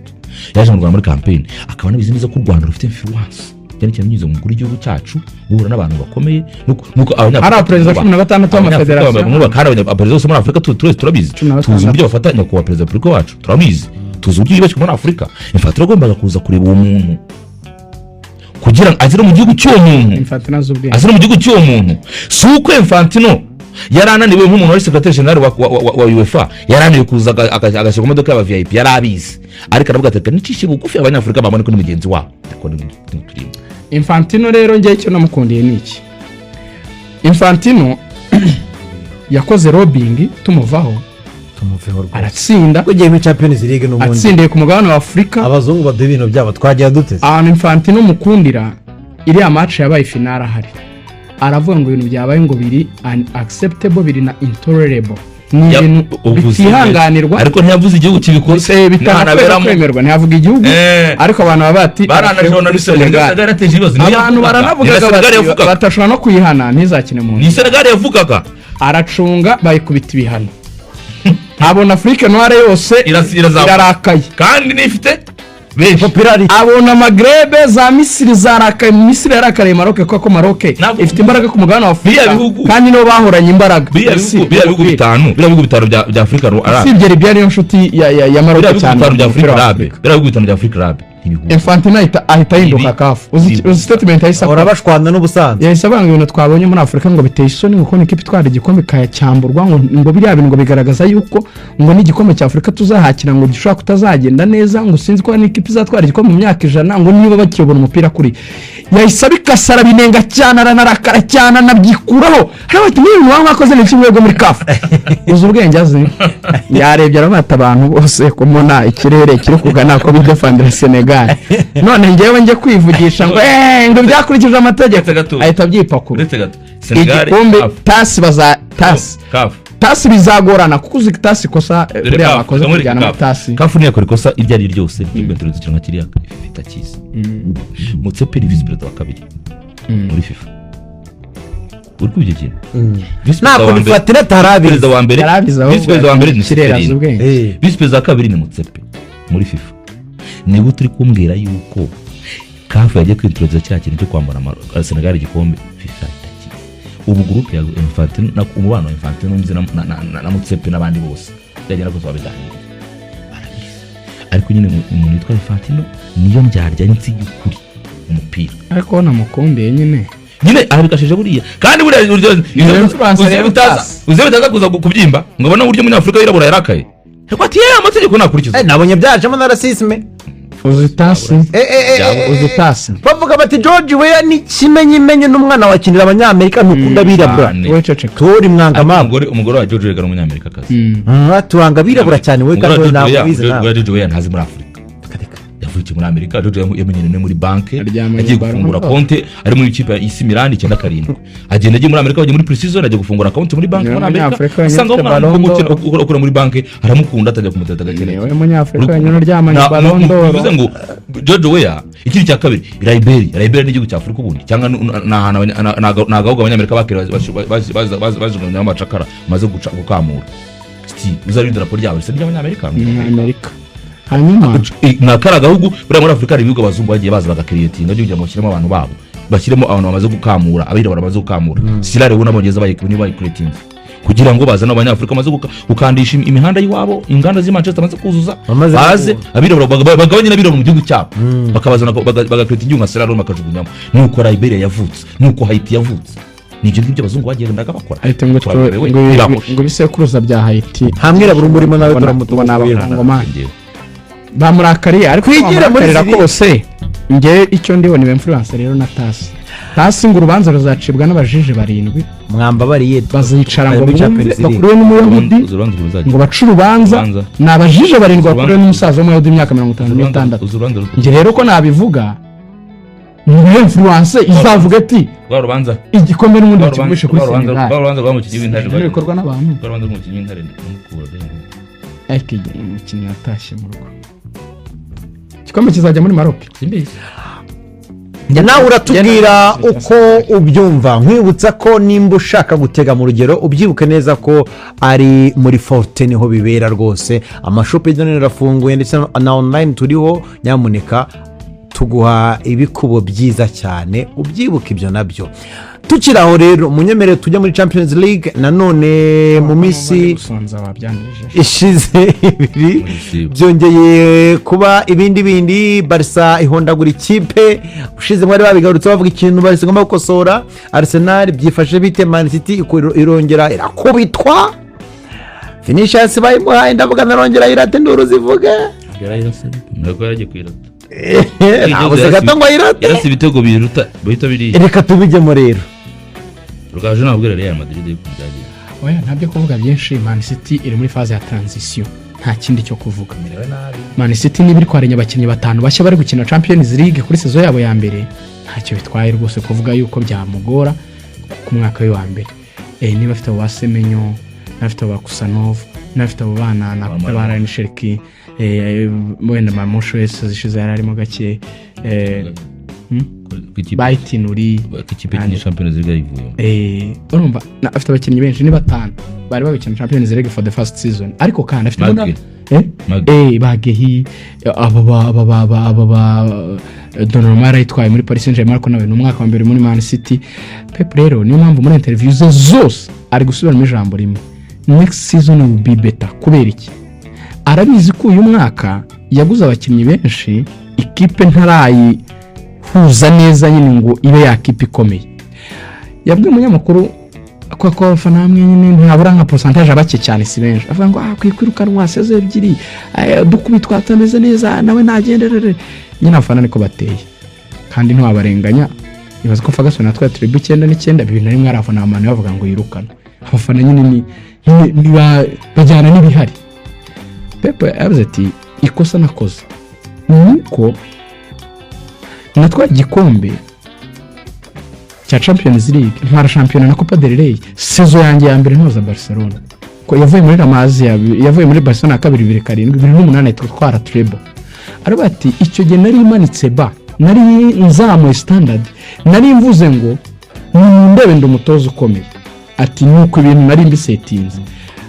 yaje mu Rwanda muri campaign, akaba anabizi neza ko u Rwanda rufite influence, cyane cyane binyuze mu mukuru w'igihugu cyacu guhura n'abantu bakomeye, nuko Abanyafurika Ari abaperezida 16 Abanyafurika b'amafederasiyo. bamwe kandi abaperezida bose muri Afurika twese turabizi. 16. Tuzi uburyo bafata nyakubahwa perezida wa repubulika wacu, turabizi, tuzi uburyo yubashywe muri Afurika. Infantino agombaga kuza kureba uwo muntu kugira ngo agere mu gihugu cy'uwo muntu. Infantino azi ubwenge. Azira mu gihugu cy'uwo muntu. Si uko Infantino yari ananiwe nk'umuntu wari secrétaire général wa UEFA, yari ananiwe kuza agashyira mu modoka y'aba VIP, yari abizi, ariko aravuga ati: "Reka nicishe bugufi Abanyafurika babone ko ni mugenzi wabo." Ariko ni turimo. Infantino rero, njyewe icyo namukundiye ni iki: Infantino yakoze lobbying tumuvaho. Tumuveho rwose. Aratsinda. Ugiye muri Champions League n'ubundi. Atsindiye ku mugabane wa Afurika. Abazungu baduha ibintu byabo, twagira duteze. Ahantu Infantino mukundira, iriya match yabaye finale ahari, aravuga ngo ibintu byabaye ngo biri unacceptable, biri na intolerable, ni ibintu bitihanganirwa. Ariko ntiyavuze igihugu kibikoze. Bitanakwiye kwemerwa. Ntiyavuga igihugu, ariko abantu baba bati Baranaje na Senegal. Yarateje ibibazo. Abantu baranavugaga Senegal bati yavugaga. batashobora no kuyihana, ntizakine mu Ni Senegal yavugaga. Aracunga, bayikubita ibihano, abona Afrique noire yose Irazamuka. irarakaye. Kandi nifite benshi. Popularity. Abona Maghreb, za Misiri zarakaye. Misiri yarakariye Maroc kuko Maroc Ntabwo- ifite imbaraga ku mugabane wa Afurika, Biriya bihugu- kandi nibo bahoranye imbaraga. Biriya bihugu bitanu bya Afurika Arabe. Usibye Libya, niyo nshuti ya Maroc Biriya bihugu cyane bitanu bya mu mupira Afurika wa Arabe. Afurika. Biriya bihugu bitanu bya Afurika Arabe ntibihuza. Infantino ahita ahinduka Ibi- CAF. Uzi ibi- uzi statement yahise akora? Urabashwana n'ubusanzwe. Yahise avanga ibintu twabonye muri Afurika ngo biteye isoni, ngo kubona ikipe itwara igikombe ikayacyamburwa, ngo biriya bintu ngo bigaragaza yuko ngo n'igikombe cya Afurika tuzahakira ngo gishobora kutazagenda neza, ngo sinzi ko hari n'ikipe izatwara igikombe mu myaka 100, ngo niba bakiyobora umupira kuri. Yahise abikasa, arabinenga cyane, aranarakara cyane, anabyikuraho. Hariya bati: "Niba ibintu baba mwakoze ni kimwe muri CAF." Uzi ubwenge azi, yarebye arabata abantu bose kumona ikirere kiri kugana ko bidefandira Senegal, none ngewe njye kwivugisha ngo ngo byakurikije amategeko. Uretse gato. Ahita abyipakura. Uretse gato, Senegal Igikombe CAF. TAS baza TAS. CAF. TAS bizagorana kuko uzi TAS ikosa Dore buriya CAF, bakoze ndamwereka kujyana muri CAF. TAS. CAF ntiyakora ikosa iryo ari ryo ryose ryo kwintroduce nka kiriya FIFA itakizi. Motsepe ni visi perezida wa kabiri muri FIFA. Uri kumva icyo kintu? Visi perezida Ntabwo wa mbere- bifatira atarabizi. Perezida wa mbere, Yarabizi ahubwo. visi perezida wa mbere ni Kirere azi Ceferin. ubwenge. Visi perezida wa kabiri ni Motsepe muri FIFA. Ni gute uri kumbwira yuko CAF yagiye kwintroduza kiriya kintu cyo kwambara Senegal igikombe FIFA itakizi? Ubu groupe ya Infantino umubano wa Infantino nzi na Motsepe n'abandi bose byagenda kose babiganiriye, barabizi. Ariko nyine umuntu witwa Infantino niyo ndyarya nzi y'ukuri umupira. Ariko namukundiye nyine. Nyine arabikashije buriya, kandi buriya Niyo influence rero TAS. Uzi bitaza kuza kubyimba ngo abone uburyo umunyafurika wirabura yarakaye, ariko ati: "Yewe, amategeko nakurikiza." Nabonye byajemo na racisme. Uzi TAS? Uzi TAS? Bavuga bati: "George Weah ni kimenyimenyi n'umwana wakinira abanyamerika, ntukunda abirabura." Cyane. Wowe ceceka. Tori mwanga Ariko mama. umugore wa George Weah ni umunyamerikakazi. Turanga abirabura cyane we. Umugore Kandi wa we George ntabwo Weah- ubizi umugore nawe. wa George Weah ntazi muri Afurika, yavukiye muri Amerika. George Weah yamenyereye muri banki. Aryamanye Yagiye Ballon gufungura d'Or. konte ari muri ikipe ya AC Milan 97, agenda agiye muri Amerika, bagiye muri pre-season, ajya gufungura konti muri banki Niwe muri Amerika, Munyafurika wenyine usanga ufite umwana Ballon w'umukobwa d'Or. ukora muri banki aramukunda, atajya kumuteta agakena. Niwe munyafurika wenyine uryamanye Ballon d'Or. Bivuze ngo George Weah. Ikindi cya kabiri, Liberia ni igihugu cya Afurika ubundi, cyangwa ni ahantu ni agahugu abanyamerika bakira bajugunyamo amacakara bamaze gukamura. Uzari idarapo ryabo risa n'iry'abanyamerika. Ni Amerika. Hanyuma Ni akari agahugu buriya muri Afurika hari ibihugu abazungu bagiye baza bagakiriyetinga kugira ngo bashyiremo abantu babo, bashyiremo abantu bamaze gukamura, abirabura bamaze gukamura. Sierra Leone n'abongereza nibo bayikiriyetinze kugira ngo bazane abanyafurika bamaze gukandisha imihanda y'iwabo, inganda z'i Manchester bamaze kuzuza, Bamaze baze kuzuza. abirabura bagabanye n'abirabura mu gihugu cyabo, bakabazana bagakireta igihugu nka Sierra Leone bakajugunyamo. Nuko Liberia yavutse, nuko Haiti yavutse. Ni ibyo ngibyo abazungu bagendaga bakora. Ahita ngo Turaberewe, ngo birahoshe. ngo ibisekuruza bya Haiti Nta mwirabura umurimo nawe. Ngo ni abakongomani. Njyewe. Bamurakariye, ariko Twigire muri bamurakarira ziriya. kose, njye icyo ndiho ni influence rero na TAS. TAS ngo urubanza ruzacibwa n'abajuge barindwi. Mwambabariye. Bazicara ngo Harimo bumve Champions League. bakuriwe n'umuyahudi. Uzi urubanza ruzajya Ngo bace urubanza. Urubanza. Ni abajuge barindwi bakuriwe n'umusaza w'umuyahudi w'imyaka 56. Uzi urubanza Njye rero ko nabivuga, ni influence izavuga ati rwa rubanza igikombe n'ubundi rwa bakigurishe kuri rubanza Senegal. rwa rubanza rwa mukinnyi w'intare Ibyo bikorwa n'abantu. Rwa rubanza rw'umukinnyi w'intare n'umukura. Ariko igihe umukinnyi yatashye mu rugo, igikombe kizajya muri Maroc. Simbizi. Nawe uratubwira uko ubyumva. Nkwibutsa ko nimba ushaka gutega mu rugero, ubyibuke neza ko ari muri Forte niho bibera rwose. Amashopu hirya no hino arafunguye, ndetse na online turiho. Nyamuneka tuguha ibikubo byiza cyane, ubyibuke ibyo nabyo. Tukiri aho rero, munyemerere tujya muri Champions League nanone. Mu minsi Gusonza wabyanirije. ishize ibiri Muri byongeye kuba ibindi bindi. Barça ihondagura ikipe ushize, mwari babigarutse bavuga ikintu Barça igomba gukosora. Arsenal byifashe bite? Man City irongera irakubitwa. Vinicius bayimuhaye, ndavuga narongera irate, induru zivuge. Ntabwo yaragiye kwirata. Ntabwo se gato ngo ayirate. Yarase ibitego biruta bihita biriya. Reka tubijyemo rero. Rugaju nabwira Real Madrid yuko byagenze. Oya, ntabyo kuvuga byinshi. Man City iri muri phase ya transition, nta kindi cyo kuvuga. Merewe nabi. Man City niba iri kwarenya abakinnyi batanu bashya bari gukina Champions League kuri saison yabo ya mbere, ntacyo bitwaye rwose kuvuga yuko byamugora ku mwaka we wa mbere. Niba afite abo ba Semenyo, niba afite abo ba Khusanov, niba afite abo bana na ba Rayan Cherki, wenda Marmoush wese zishize yari arimo gake. Ku ikipe Bayitinuri. Ku ikipe ikinnye Champions League yayivuyemo. Urumva afite abakinnyi benshi, ni batanu bari babikina Champions League for the first season, ariko kandi afite Magwe. Eh? Magwe. Bagehi, aba ba aba ba ba aba ba Donnarumma yarayitwaye muri Paris Saint-Germain, ariko nawe ni umwaka wa mbere muri Man City. Pep rero, niyo mpamvu muri interview ze zose ari gusubiramo ijambo rimwe: "Next season will be better." Kubera iki? Arabizi ko uyu mwaka yaguze abakinnyi benshi, ikipe ntarayihuza neza nyine ngo ibe yakipe ikomeye. Yabwiye umunyamakuru ko abafana bamwe nyine ntabura nka pourcentage bake cyane, si benshi, avuga ngo akwiye kwirukanwa, saison ebyiri dukubitwa, atameze neza, nawe nagenderere nyine. Abafana niko bateye kandi ntiwabarenganya. Ibaze ko Ferguson atwaye treble 99, 2001, ari abafana ba bavuga ngo yirukane. Abafana nyine ni bajyana n'ibihari. Pep yavuze ati: "Ikosa nakoze ni uko natwaye igikombe cya Champions League, ntwara shampiyona na Copa del Rey saison yanjye ya mbere ntoza Barcelona." Ko yavuye muri La Masia, yavuye muri Barcelona ya kabiri 2007, 2008 ahita atwara treble. Aravuga ati: "Icyo gihe nari imanitse ba nari nzamuye standard, nari mvuze ngo ndebe ndi umutoza ukomeye." Ati: "Nuko ibintu nari mbisetinze."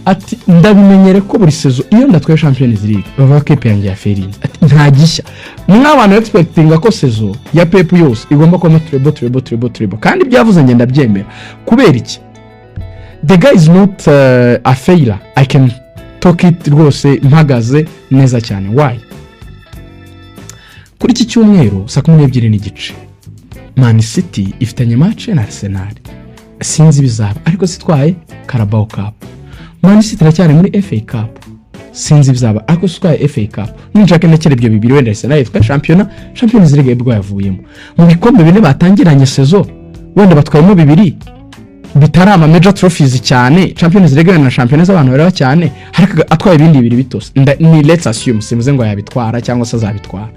Ati: "Ndabimenyere ko buri saison iyo ndatwaye Champions League bavuga ko ikipe yanjye yaferinze." Ati: "Nta gishya mw'abantu expectinga ko saison ya Pep yose igomba kubamo treble, treble, treble, treble." Kandi ibyo ngenda ndabyemera. Kubera iki? The guy is not a failure. I can talk it rwose mpagaze neza cyane. Why? Kuri iki cyumweru saa 12:30 Man City ifitanye match na Arsenal. Sinzi ibizaba, ariko sitwaye Carabao Cup. Man City iracyari muri FA Cup. Sinzi ibizaba, ariko sitwaye FA Cup. Ninshaka ndekera ibyo bibiri, wenda Arsenal yitwa shampiyona, Champions League bwo yavuyemo. Mu bikombe bine batangiranye saison, wenda batwayemo bibiri bitari ama major trophies cyane, Champions League wenda na shampiyona z'abantu bareba cyane, ariko atwaye ibindi bibiri bitose. Ni let's assume, simvuze ngo yabitwara cyangwa se azabitwara,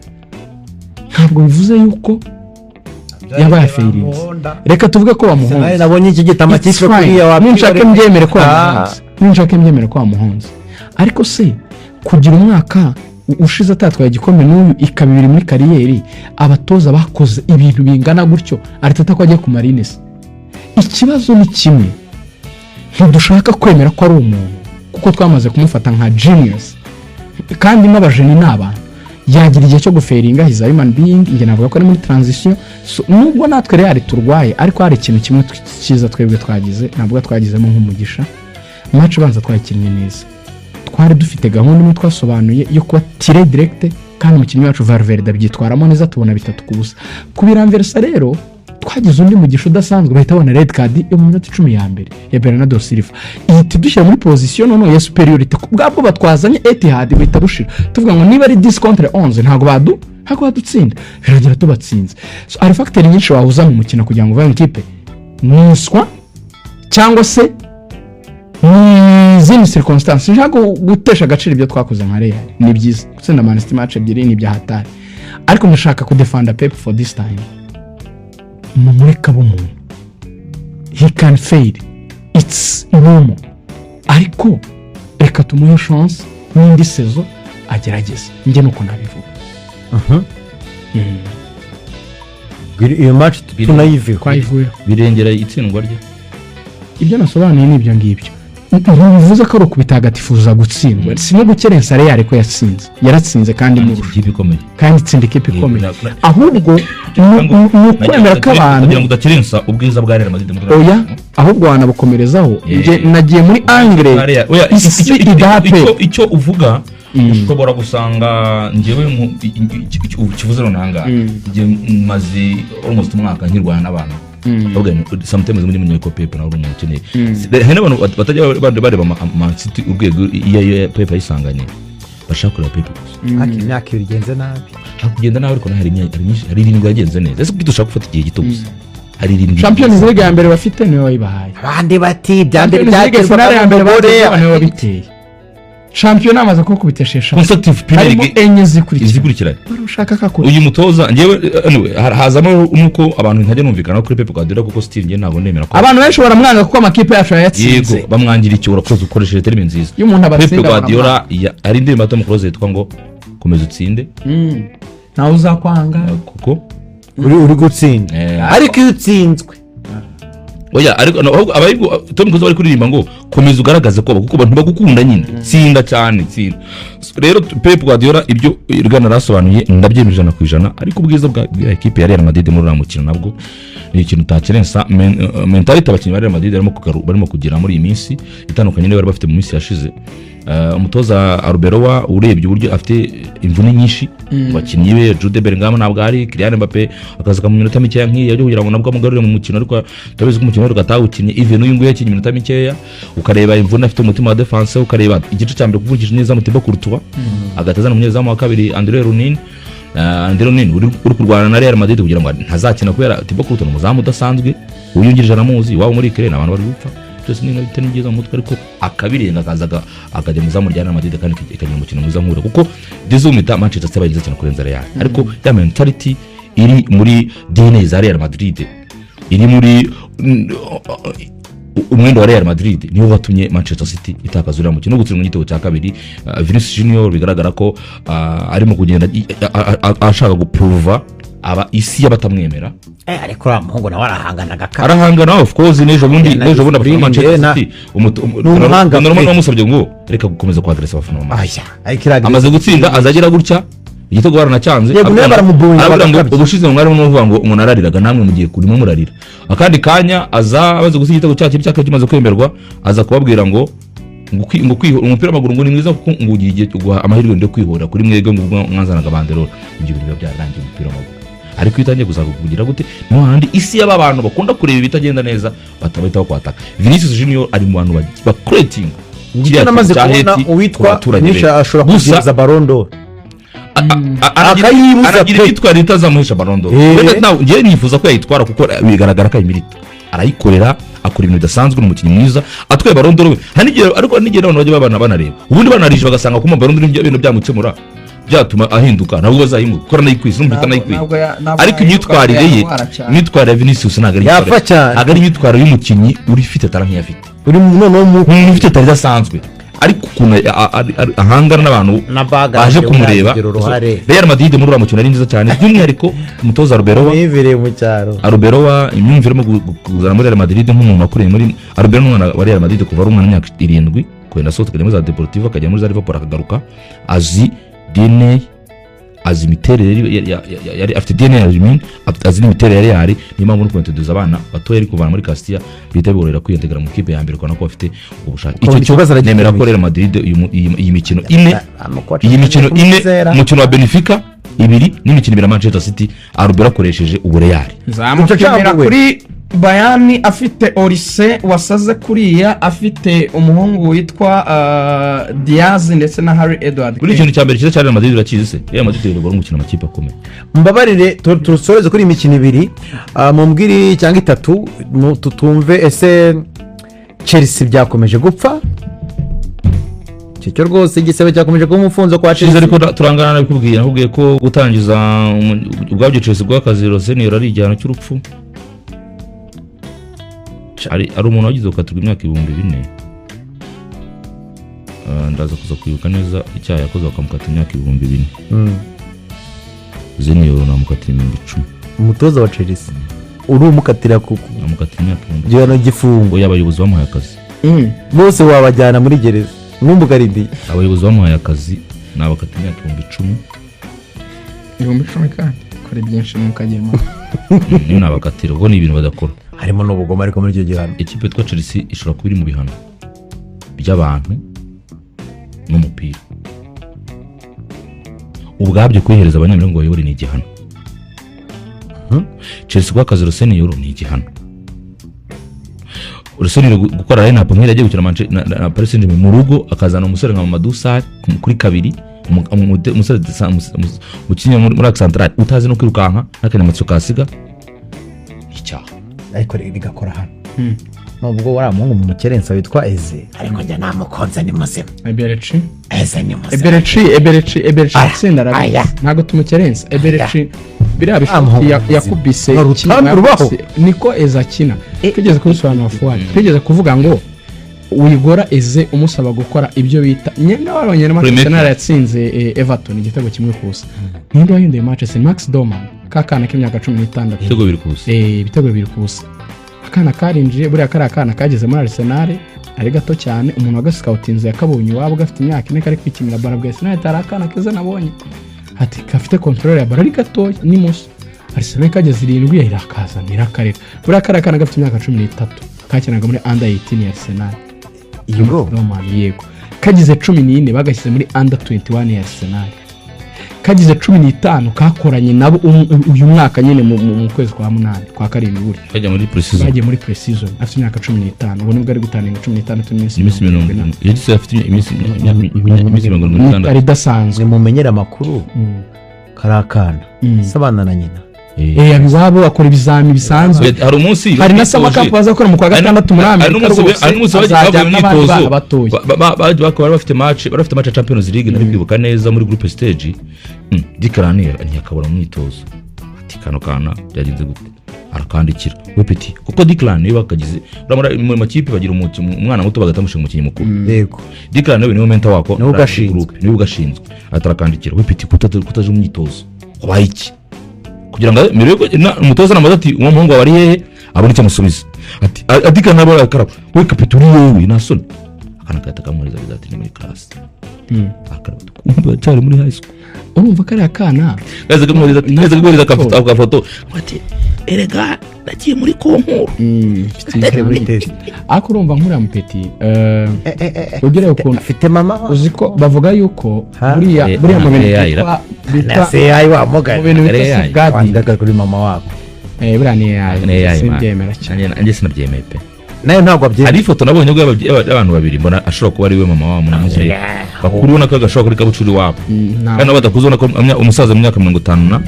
ntabwo bivuze yuko yaba yaferinze. Reka tuvuge ko bamuhonze. Nabonye iki gita amakipe It's fine. kuriya. Ninshake mbyemere ko bamuhonze, ninshake mbyemere ko bamuhonze, ariko se kugira umwaka ushize atatwaye igikombe n'uyu ikaba ibiri muri carrière, abatoza bakoze ibintu bingana gutyo, Arteta ko agiye kumara ine se? Ikibazo ni kimwe: ntidushaka kwemera ko ari umuntu, kuko twamaze kumufata nka genius, kandi n'aba génie ni abantu, yagira igihe cyo guferinga. He's a human being. Njye navuga ko ari muri transition. So, nubwo natwe Real turwaye, ariko hari ikintu kimwe cyiza twebwe twagize, navuga twagizemo nk'umugisha. Match ibanza twayikinnye neza, twari dufite gahunda imwe twasobanuye yo kuba très direct, kandi umukinnyi wacu Valverde abyitwaramo neza, tubona 3-0. Kubiramversa rero twagize undi mugisha udasanzwe, bahita babona red card yo mu minota 10 ya mbere ya Bernardo Silva, ihita idushyira muri position noneho ya supériorité bwabwo batwazanye Etihad, buhita bushira tuvuga ngo niba ari 10 contre 11 ntabwo badutsinda, birangira tubatsinze. So, hari facteur nyinshi wahuza mu mukino kugira ngo uve mu ikipe niswa cyangwa se ni izindi circumstances. Nshaka gutesha agaciro ibyo twakoze nka Real, ni byiza gutsinda Man City match ebyiri, ni ibya hatari, ariko ndashaka kudefanda Pep for this time. Mumureke abe umuntu. He can fail, it's normal, ariko reka tumuhe chance n'indi saison agerageze. Njye nuko nabivuga. Iyo match tunayiveho. Twayivuyeho. Birengera itsindwa rye. Ibyo nasobanuye ni ibyo ngibyo. Ntibivuze ko ari ukubitagatifuza gutsindwa, si no gukerensa Real ko yatsinze. Yaratsinze kandi murusha ikipe ikomeye. Kandi itsinda ikipe ikomeye. Ahubwo ni ukwemera ko abantu kugira ngo udakerensa ubwiza bwa Real Madrid muri Oya, ahubwo wanabukomerezaho. Njye nagiye muri angle Oya, isi idaha Pep. Icyo uvuga ushobora gusanga njyewe kivuze nonaha ngaha, njye maze almost umwaka nkirwana n'abantu bavuga nti sometimes muri munyeko Pep nawe uri umuntu ukeneye. Hari n'abantu batajya bareba Man City urwego iyo iyo Pep yayisanganye, bashaka kureba Pep gusa. Ariko imyaka ibiri igenze nabi. Hari kugenda nabi, ariko naho hari imyaka, hari myinshi, hari irindwi yagenze neza. Ese kuki dushaka gufata igihe gito gusa? Hari irindwi. Champions League ya mbere bafite niwe wayibahaye. Abandi bati ibya mbere Champions League finale ya mbere byaterwaga bagezeho n'umugore. niwe wabiteye. Shampiyona amaze kubakubita esheshatu Consecutive Premier harimo League enye zikurikira. Zikurikiranye. Barushaka kakure. Uyu mutoza njyewe, anyway, hazamo nuko abantu ntajya numvikana kuri Pep Guardiola, kuko still njye ntabwo nemera ko Abantu benshi baramwanga kuko amakipe yacu yayatsinze. Yego, bamwangira icyo. Urakoze, ukoresheje terme nziza. Iyo umuntu Pep abatsinda Guardiola hari indirimbo ya Tom Close yitwa ngo "Komeza utsinde". Ntawe uzakwanga. Kuko Uri gutsinda. Ariko iyo utsinzwe, Oya, ariko no, ahubwo Tom Close bari kuririmba ngo komeza ugaragaze ko kuko abantu bagukunda nyine, tsinda cyane, tsinda. So, rero Pep Guardiola, ibyo Rugana arasobanuye, ndabyemera 100%. Ariko ubwiza bwa ekipe ya Real Madrid muri uriya mukino nabwo ni ikintu utakerensa. Mentality abakinnyi ba Real Madrid barimo kugira muri iyi minsi itandukanye n'iyo bari bafite mu minsi yashize. Umutoza Arbeloa, urebye uburyo afite imvune nyinshi mu bakinnyi be, Jude Bellingham ntabwo ari, Kylian Mbappe akaza mu minota mikeya nk'iyi yo kugira ngo nabwo amugarure mu mukino, ariko turabizi ko umukino we atawukinnye. Even uyu nguyu yakinnye iminota mikeya, ukareba imvune afite umutima wa defense, ukareba igice cya mbere kuvugije neza Thibaut Courtois, agahita azana umunyezamu wa kabiri Andre Lunin. Andre Lunin uri kurwana na Real Madrid kugira ngo ntazakina kubera Thibaut Courtois ni umuzamu udasanzwe, uyungirije aramuzi iwabo muri Ukraine, abantu bari gupfa byose ni bitari byiza mu mutwe, ariko akabirenga akaza akajya mu izamu rya Real Madrid kandi ikagira umukino mwiza nk'uriya, kuko dizumita Manchester City yabaye nziza cyane kurenza Real. Ariko ya mentality iri muri DNA za Real Madrid, iri muri umwenda wa Real Madrid, niwo watumye Manchester City itakaza uriya mukino no gutsindwa igitego cya kabiri. Vinicius Junior bigaragara ko arimo kugenda ashaka gupuruva aba isi y'abatamwemera. Ariko uriya muhungu nawe arahangana agakara. Arahangana, of course. N'ejo bundi abafana ba Manchester City Ni umuhanga Donnarumma pe. wamusabye ngo reka gukomeza kwagresa abafana ba Manchester. Aya, ariko iriya Amaze gutsinda azagira gutya, igitego baranacyanze. Yego, nawe baramubuye, Arabwira ngo bagakabya. ubushize mwari muvuga ngo umuntu arariraga, namwe mugiye kurimo murarira. Akandi kanya aza amaze gusiga igitego cyacu cyaka kimaze kwemerwa, aza kubabwira ngo umupira w'amaguru ngo ni mwiza kuko ngo ugiye igihe uguha amahirwe yo kwihorera kuri mwebwe, ngo ubwo mwanzanaga banderole. Ibyo bintu biba byararangiye umupira w'amaguru. Ariko iyo utangiye gusa kugira gute, niho handi isi y'aba bantu bakunda kureba ibitagenda neza batabahita bakwataka. Vinicius Junior ari mu bantu bakuretinga Njye namaze kubona uwitwa Nisha ashobora gusa kubwiriza Ballon d'Or akayibuza aragira pe. imyitwarire itazamuhesha Ballon d'Or. Wenda nawe njyewe nifuza ko yayitwara kuko bigaragara ko ayimirita, arayikorera, akora ibintu bidasanzwe, ni umukinnyi mwiza. Atwaye Ballon d'Or we, hari n'igihe, ariko hari n'igihe n'abantu bajya babana banareba ubundi banarije bagasanga kuma Ballon d'Or ibintu byamukemura, byatuma ahinduka, ntabwo bazayimuha kuko aranayikwiye, numva itanayikwiye. Ntabwo Ariko imyitwarire ye, yarwara cyane. imyitwarire ya Vinicius ntabwo ari Yapfa cyane. ntabwo ari imyitwarire y'umukinnyi uri ufite talent nk'iyo afite. Uri noneho mu Umuntu ufite talent idasanzwe, ariko ukuntu ahangana n'abantu Na baga baje yagira kumureba. uruhare. Real Madrid muri uriya mukino ari nziza cyane, by'umwihariko umutoza Arbeloa. Yibereye mu cyaro. Arbeloa, imyumvire irimo kuzana muri Real Madrid nk'umuntu wakuriye muri, Arbeloa ni umwana wa Real Madrid kuva ari umwana w'imyaka 7, kugenda asohoka akajya muri za Deportivo, akajya muri za Liverpool, akagaruka, azi DNA, azi imiterere yari afite DNA ya Real, azi n'imiterere ya Real. Niyo mpamvu no kuintroduza abana batoya ari kuvana muri Castilla bihita biborohera kwiintegra mu ikipe ya mbere, ukabona ko bafite ubushake. Ukabona Icyo cyo ikibazo aragikemuye. nemera ko Real Madrid iyi mikino ine, iyi mikino ine, umukino wa Benfica ibiri n'imikino ibiri ya Manchester City, Arbeloa akoresheje ubureyari. Nzamupimira Icyo kuri Bayern afite Olise wasaze kuriya, afite umuhungu witwa Diaz ndetse na Harry Edward. Kuri ikintu cya mbere cyiza cya Real Madrid urakizi se? Real Madrid igomba gukina amakipe akomeye. Mbabarire, tusoreze kuri iyi mikino ibiri, mumbwire cyangwa itatu, tutumve ese Chelsea byakomeje gupfa? Icyo cyo rwose igisebe cyakomeje kuba umufunzo kwa Cyiza. Chelsea. Ariko turangana nabikubwiye, nakubwiye ko gutangiza ubwabyo Chelsea bw'akazi Rosenior ari igihano cy'urupfu. Ari umuntu wagize gukatirwa imyaka 4000. Ndaza kuza kwibuka neza icyaha yakoze bakamukata imyaka 4000. Rosenior namukatira 10,000. Umutoza wa Chelsea uri umukatira ku Namukatira imyaka ibihumbi gihano gifungo. Ngo abayobozi bamuhaye akazi. Bose wabajyana muri gereza nk'umugaridiye. Abayobozi bamuhaye akazi nabakata imyaka 10,000. 10,000 kandi kora byinshi ntukagira imana. Niyo nabakatira kuko ni ibintu badakora. Harimo n'ubugome ariko muri icyo gihano. Ikipe yitwa Chelsea ishobora kuba iri mu bihano by'abantu n'umupira ubwabyo. Kuyihereza abanyamerika ngo bayobore ni igihano. Chelsea guha akazi Rosenior ni igihano. Rosenior gukora line up nk'iriya agiye gukina na Paris Saint-Germain mu rugo, akazana umusore nka Mamadou Sarr kuri kabiri, umusore ukinnye muri axe central utazi no kwirukanka n'akanyamasyo kasiga, ni icyaha. Ariko rigakora hano nubwo wariya muhungu mu mukerensa witwa Eze, ariko njya namukunze, ni muzima. Eberechi. Eze ni muzima. Eberechi, Eberechi, Eberechi. Aya, Itsinda aya. arabizi, ntabwo tumukerensa Eberechi biriya Ah, bishoti muhungu muzima. yakubise Hari kimwe urutambi rubaho. yakubise, niko Eze akina. Twigeze kubisobanura fuwari, twigeze kuvuga ngo wigora Eze umusaba gukora ibyo bita nyine wabonye na Manchester Playmaker. Arsenal yatsinze Everton igitego 1-0. Ninde wahinduye Manchester? Max Dowman. Ka kana k'imyaka 16. Ibitego 2-0. Ibitego 2-0. Akana karinjiye. Buriya kariya kana kageze muri Arsenal ari gato cyane. Umuntu wagascoutinze yakabonye iwabo gafite imyaka 4, kari kwikinira ballon. Bwa Arsenal hari akana keza nabonye, ati gafite control ya ballon, ari gatoya, ni muso. Arsenal kageze 7 irakazana, irakarera. Buriya kariya kana gafite imyaka 13, kakinaga muri under 18 ya Arsenal. Yego. Roman, yego. Kagize 14 bagashyize muri under 21 ya Arsenal. Kagize 15 kakoranye nabo uyu mwaka nyine mu kwezi kwa munani, kwa karindwi burya. Kajya muri pre-season. Bagiye muri pre-season afite imyaka 15. Ubu nibwo ari gutangira 16 n'iminsi Iminsi 70 mirongo na yagize, afite iminsi 76. Ari idasanzwe. Mumenyere amakuru, kari akana sabana na nyina. Iwabo akora ibizami bisanzwe. Hari umunsi Hari na summer camp bazakora mu kwa gatandatu muri hari Amerika. n'umunsi Rwose hari n'umunsi bagiye bavuye azajyana mu n'abandi myitozo. bana batoya. Bakaba bari bafite match ya Champions League, nari kwibuka neza, muri group stage. Declan ntiyakabura mu myitozo, ati kano kana byagenze gute? Arakandikira we petit, kuko Declan niwe bakagize. Urabona mu makipe bagira umwana muto bagahita bamushinga umukinnyi mukuru. Declan nawe niwe mentor wako. Niwe ugashinzwe. Group, niwe ugashinzwe. Atarakandikira we petit, kutaje mu myitozo wabaye iki? Kugira ngo mbere yuko umutoza namaze ati uwo muhungu wawe ari hehe, abone icyo amusubiza. Ati Declan nawe arakaraba, we kapita uri yewe nta soni. Akana gahita kamwohereza ati ni muri class. Akaraba ati kumbe cyari muri high school. Urumva kariya kana Gahise kamwohereza agafoto ati erega nagiye muri concours. Mfite Ari muri test. Ariko urumva nk'uriya mupetit, ugereye ukuntu Afite mama wa uzi ko bavuga yuko Ha? buriya buriya mu bintu AI bita na se yayi mu wamugana bintu bita AI. safeguarding. Wandika kuri mama wako. Buriya ni AI. Ni AI, man. Simbyemera cyane. Nanjye sinabyemeye pe. Nayo ntabwo abyemera. Hari ifoto nabonye ubwo y'abantu babiri, mbona ashobora kuba ari we mama wabo na muzehe bakuru, ubona ko gashobora kuri kabucuri wabo. Kandi nabo badakuze, ubona ko umusaza mu myaka 50 na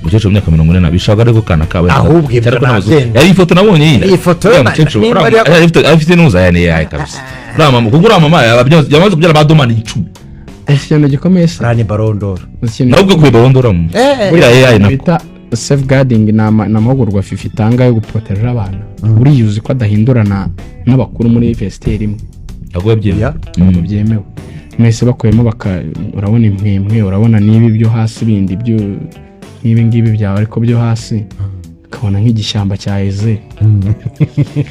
umukecuru mu myaka 40 na bishaka, ariko kana kabo Ahubwo ibyo cyane ko n'abazungu. nabyemera. Yari ifoto nabonye yindi. Iyi foto Uriya mukecuru nimba uriya ari- afite n'uza ya ni AI kabisa. Uriya mama, kuko uriya mama yamaze kubyara ba Domani 10. Ikintu gikomeye se? Rani Ballon d'Or. Uzi ikintu Nawe ubwo kuye Ballon d'Or buriya AI nako. Bita safeguarding ni amahugurwa FIFA itanga yo guprotéger abana. Buriya uzi ko adahindurana n'abakuru muri vestiaire imwe? Ntabwo yabyemeye. Ya. Ntabwo byemewe. Mwese bakuyemo baka urabona impwempwe, urabona n'ibi byo hasi bindi byo nk'ibi ngibi byawe, ariko byo hasi ukabona nk'igishyamba cya Eze.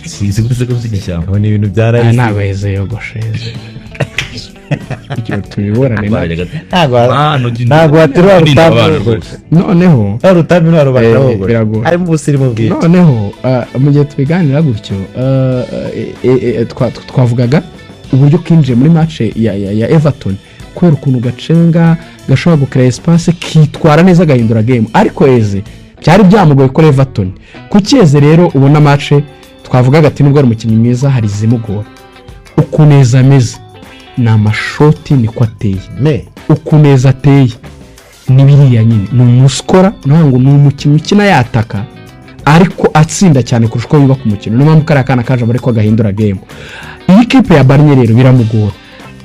Si gute ko igishyamba? Kabona ibintu Aya byarahise. ntabwo Eze yogoshe. Eze ibyo tubiburane. Ntabwo Ah, ntabwo waterura Ndinda rutambi abana rwose. rwose. Noneho Rutambi nta rubanda wogoshe. Biragoye. Harimo ubusirimu bwinshi. Noneho mu gihe tubiganira gutyo, twavugaga uburyo kinjiye muri match ya Everton, kubera ukuntu gacenga, gashobora gukora espace, kitwara neza, gahindura game. Ariko Eze byari byamugoye kuri Everton. Kuki Eze rero ubona match twavugaga ati nubwo ari umukinnyi mwiza hari izimugora? Ukuntu Eze ameze ni amashoti, niko ateye. Me Ukuntu Eze ateye ni biriya nyine, ni umusikora nawe ngo ni umukinnyi ukina yataka ariko atsinda cyane kurusha uko yubaka umukino. Niyo mpamvu kariya kana kaje ariko gahindura game. Iyi kipe ya Burnley rero biramugora,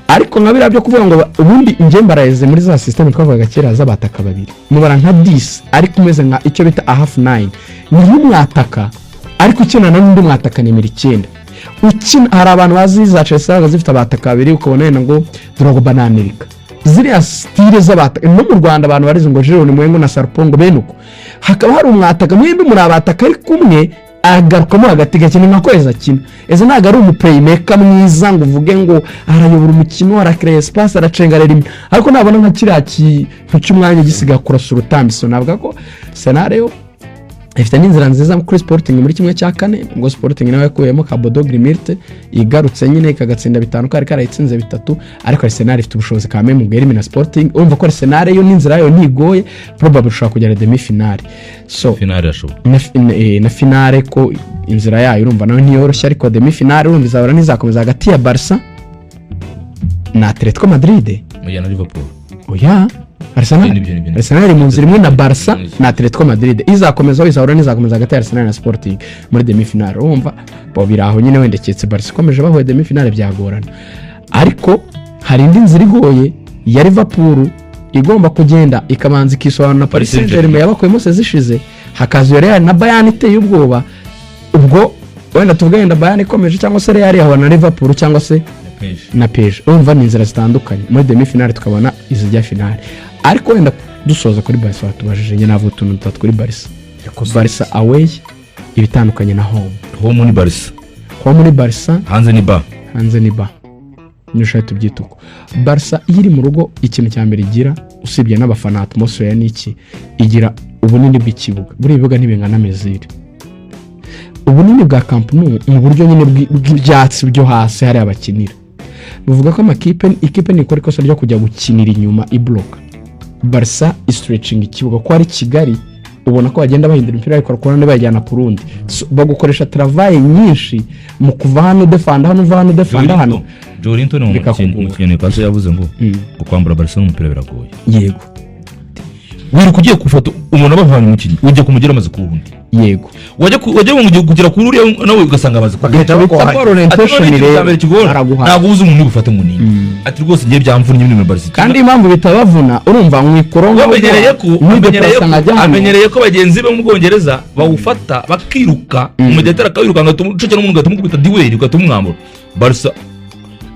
ariko nka biriya byo kuvuga ngo ubundi njye mbaraheze muri za système twavugaga kera z'abataka babiri, mubara nka 10 ariko umeze nka icyo bita a half nine, ni nk'umwataka ariko ukinana n'undi mwataka nimero 9 ukina. Hari abantu bazi za Chelsea zabaga zifite abataka babiri, ukabona wenda ngo Drogba na Amerika, ziriya style z'abataka. No mu Rwanda abantu barizi ngo Jerome Mwengo na Sarpongo, bene uko hakaba hari umwataka, mwembi muri abataka ariko umwe agarukamo hagati gakina nka kwezi akina. Eze ntabwo ari umuplaymaker mwiza ngo uvuge ngo arayobora umukino, arakira espace, aracenga rimwe, ariko nabona nka kiriya kintu cy'umwanya gisigaye kurasa urutambi. So navuga ko scenario ifite n'inzira nziza kuri Sporting muri 1/4, ubwo Sporting nawe yakuyemo ka Bodo Glimt, igarutse nyine ikagatsinda 5 kari karayitsinze 3. Ariko Arsenal ifite ubushobozi ka meme bwa na Sporting. Urumva ko Arsenal yo n'inzira yayo ntigoye, probably ushobora kugera demi finale. So finale irashoboka. Na finale ko inzira yayo urumva nayo ntiyoroshye, ariko demi finale urumva izahora ntizakomeza hagati ya Barca na Atletico Madrid. Oya, na Liverpool. Oya, Arsenal. Nibyo. Arsenal iri mu nzira imwe na Barca na Atletico Madrid. Izakomeza izahura n'izakomeza hagati ya Arsenal na Sporting muri demi finale. Urumva bo biri aho nyine, wenda keretse Barca ikomeje bahuye demi finale byagorana. Ariko hari indi nzira igoye ya Liverpool igomba kugenda ikabanza ikisobanura na Paris Paris Saint-Germain yabakuyemo zishize, hakaza iyo Real na Bayern iteye ubwoba. Ubwo wenda tuvuge wenda Bayern ikomeje cyangwa se Real yahura na Liverpool cyangwa se na PSG. Urumva ni inzira zitandukanye muri demi finale, tukabona izijya finale. Ariko wenda Dusoza kuri Barca, batubajije, njye navuga utuntu dutatu kuri Barca. Barca away ibitandukanye na home. Home ni Barca. Home ni Barca. Hanze ni ba. Hanze ni ba, niyo tubyita uko. Barca iyo iri mu rugo, ikintu cya mbere igira, usibye n'abafana, atmosphere n'iki, igira ubunini bw'ikibuga. Buriya ibibuga ntibingana mesure. Ubunini bwa Camp Nou mu buryo nyine bw'ibyatsi byo hasi hariya bakinira, bivuga ko amakipe, ikipe nikora ikosa ryo kujya gukinira inyuma ibloka, Barca istretchinga ikibuga. Ko ari Kigali, ubona ko bagenda bahindura imipira, bayikora ku ruhande, bayijyana ku rundi. So, bagukoresha travail nyinshi mu kuva hano udefanda hano, uva hano udefanda hano. Joelinton mu Bikakugora. Mu Newcastle yavuze ngo ngo kwambura Barcelona umupira biragoye. Wiruka ugiye gufata umuntu, abavanye umukinnyi, ujya kumugera amaze kuwundi. Wajya mu kugera kuri uriya nawe ugasanga amaze kuwundi. Bagahita bita baguhaye. ball orientation. Ati, Rero mbere kigora araguhaye. Ntabwo uzi umuntu ugufata ngo nini. Ati rwose ngiye byamvunnye muri Barca. Kandi impamvu bitabavuna, urumva mwikoronga amenyereye ko amenyereye ko amenyereye ko bagenzi be mu Bwongereza bawufata bakiruka, umudetera akawiruka, agatuma uceceka n'umuntu, ugahita umukubita duel, ugahita umwambura. Barca,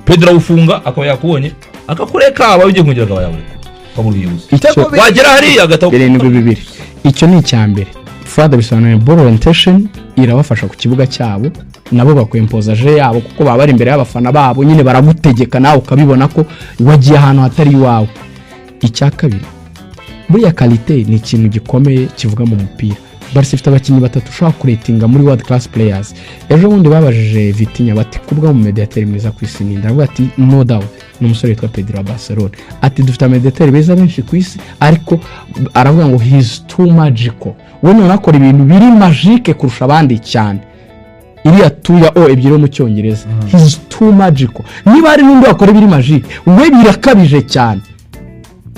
Pedro awufunga akaba yakubonye, akakureka, waba ugiye kongera akaba yabureka, ukabura ubuyuzi. Icyo wagera hariya agahita 7-2, icyo ni icya mbere. Furada bisobanuye ball orientation irabafasha ku kibuga cyabo, nabo bakwempoza jeu yabo kuko baba bari imbere y'abafana babo nyine, baragutegeka nawe ukabibona ko wagiye ahantu hatari iwawe. Icya kabiri, buriya qualité ni ikintu gikomeye kivuga mu mupira. Barca ifite abakinnyi batatu ushobora kuretinga muri world class players. Ejo bundi babajije Vitinha bati: "Kubwa mu mediateri mwiza ku isi ninde?" Aravuga ati: "No doubt, ni umusore witwa Pedro wa Barcelona." Ati: "Dufite abamediateri beza benshi ku isi," ariko aravuga ngo "he's too magical." We none akora ibintu biri magique kurusha abandi cyane, iriya tu ya o ebyiri yo mu Cyongereza. He's too magical. Niba hari n'undi wakora ibiri magique, we birakabije cyane,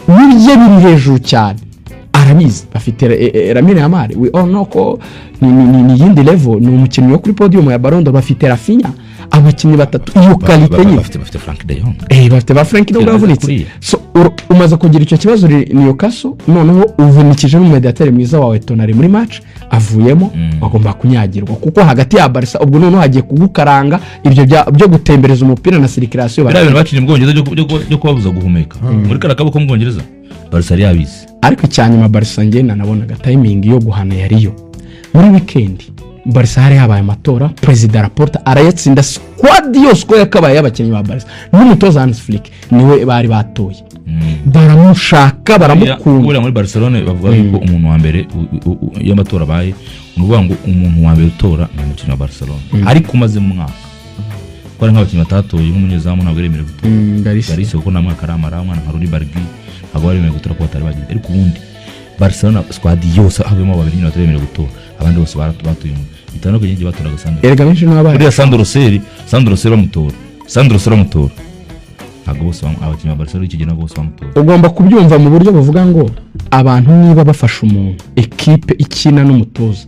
ibye biri hejuru cyane, arabizi. Bafite Lamine Yamal, we all know ko ni iyindi level, ni umukinnyi wo kuri podium ya Ballon d'Or. Bafite Raphinha, abakinnyi batatu, iyo qualité nyine. Bafite Frenkie de Jong. Bafite ba Frenkie nubwo yavunitse. Kuriya. So umaze kugira icyo kibazo Newcastle, noneho uvunikije n'umumediateri mwiza wawe Tonali muri match avuyemo, bagomba kunyagirwa kuko hagati ya Barca ubwo noneho hagiye kugukaranga ibyo byo gutembereza umupira na circulation. Biriya bintu baciye mu Bwongereza byo kubabuza guhumeka muri kariya kaboko mu Bwongereza, Barca yari yabizi. Ariko icya nyuma, Barca njye nanabonaga timing yo guhana yariyo muri weekend. Barca hari habaye amatora, perezida Laporta arayatsinda, squad yose uko yakabaye y'abakinnyi ba Barca n'umutoza Hans Flick niwe bari batoye, baramushaka, baramukunda. Buriya muri Barcelone bavuga yuko umuntu wa mbere iyo amatora abaye, ni ukuvuga ngo umuntu wa mbere utora ni umukinnyi wa Barcelone ariko umaze mu mwaka, kuko hari nk'abakinnyi batatoye, nk'umunyezamu ntabwo yemerewe gutora. Garcia. Garcia, kuko nta mwaka aramara. Umwana nka Roony Bardghji ntabwo bari bemerewe gutora kuko batari bagize. Ariko ubundi Barcelona squad yose havuyemo babiri nyine bataremerewe gutora, abandi bose batoye umuntu bitandukanye n'igihe batoraga Sandro. Erega benshi n'abaye Buriya Sandro Rosell bamutora, ntabwo bose abakinnyi ba Barcelona icyo gihe ntabwo bose bamutora. Ugomba kubyumva mu buryo buvuga ngo abantu niba bafashe umuntu, ekipe ikina n'umutoza,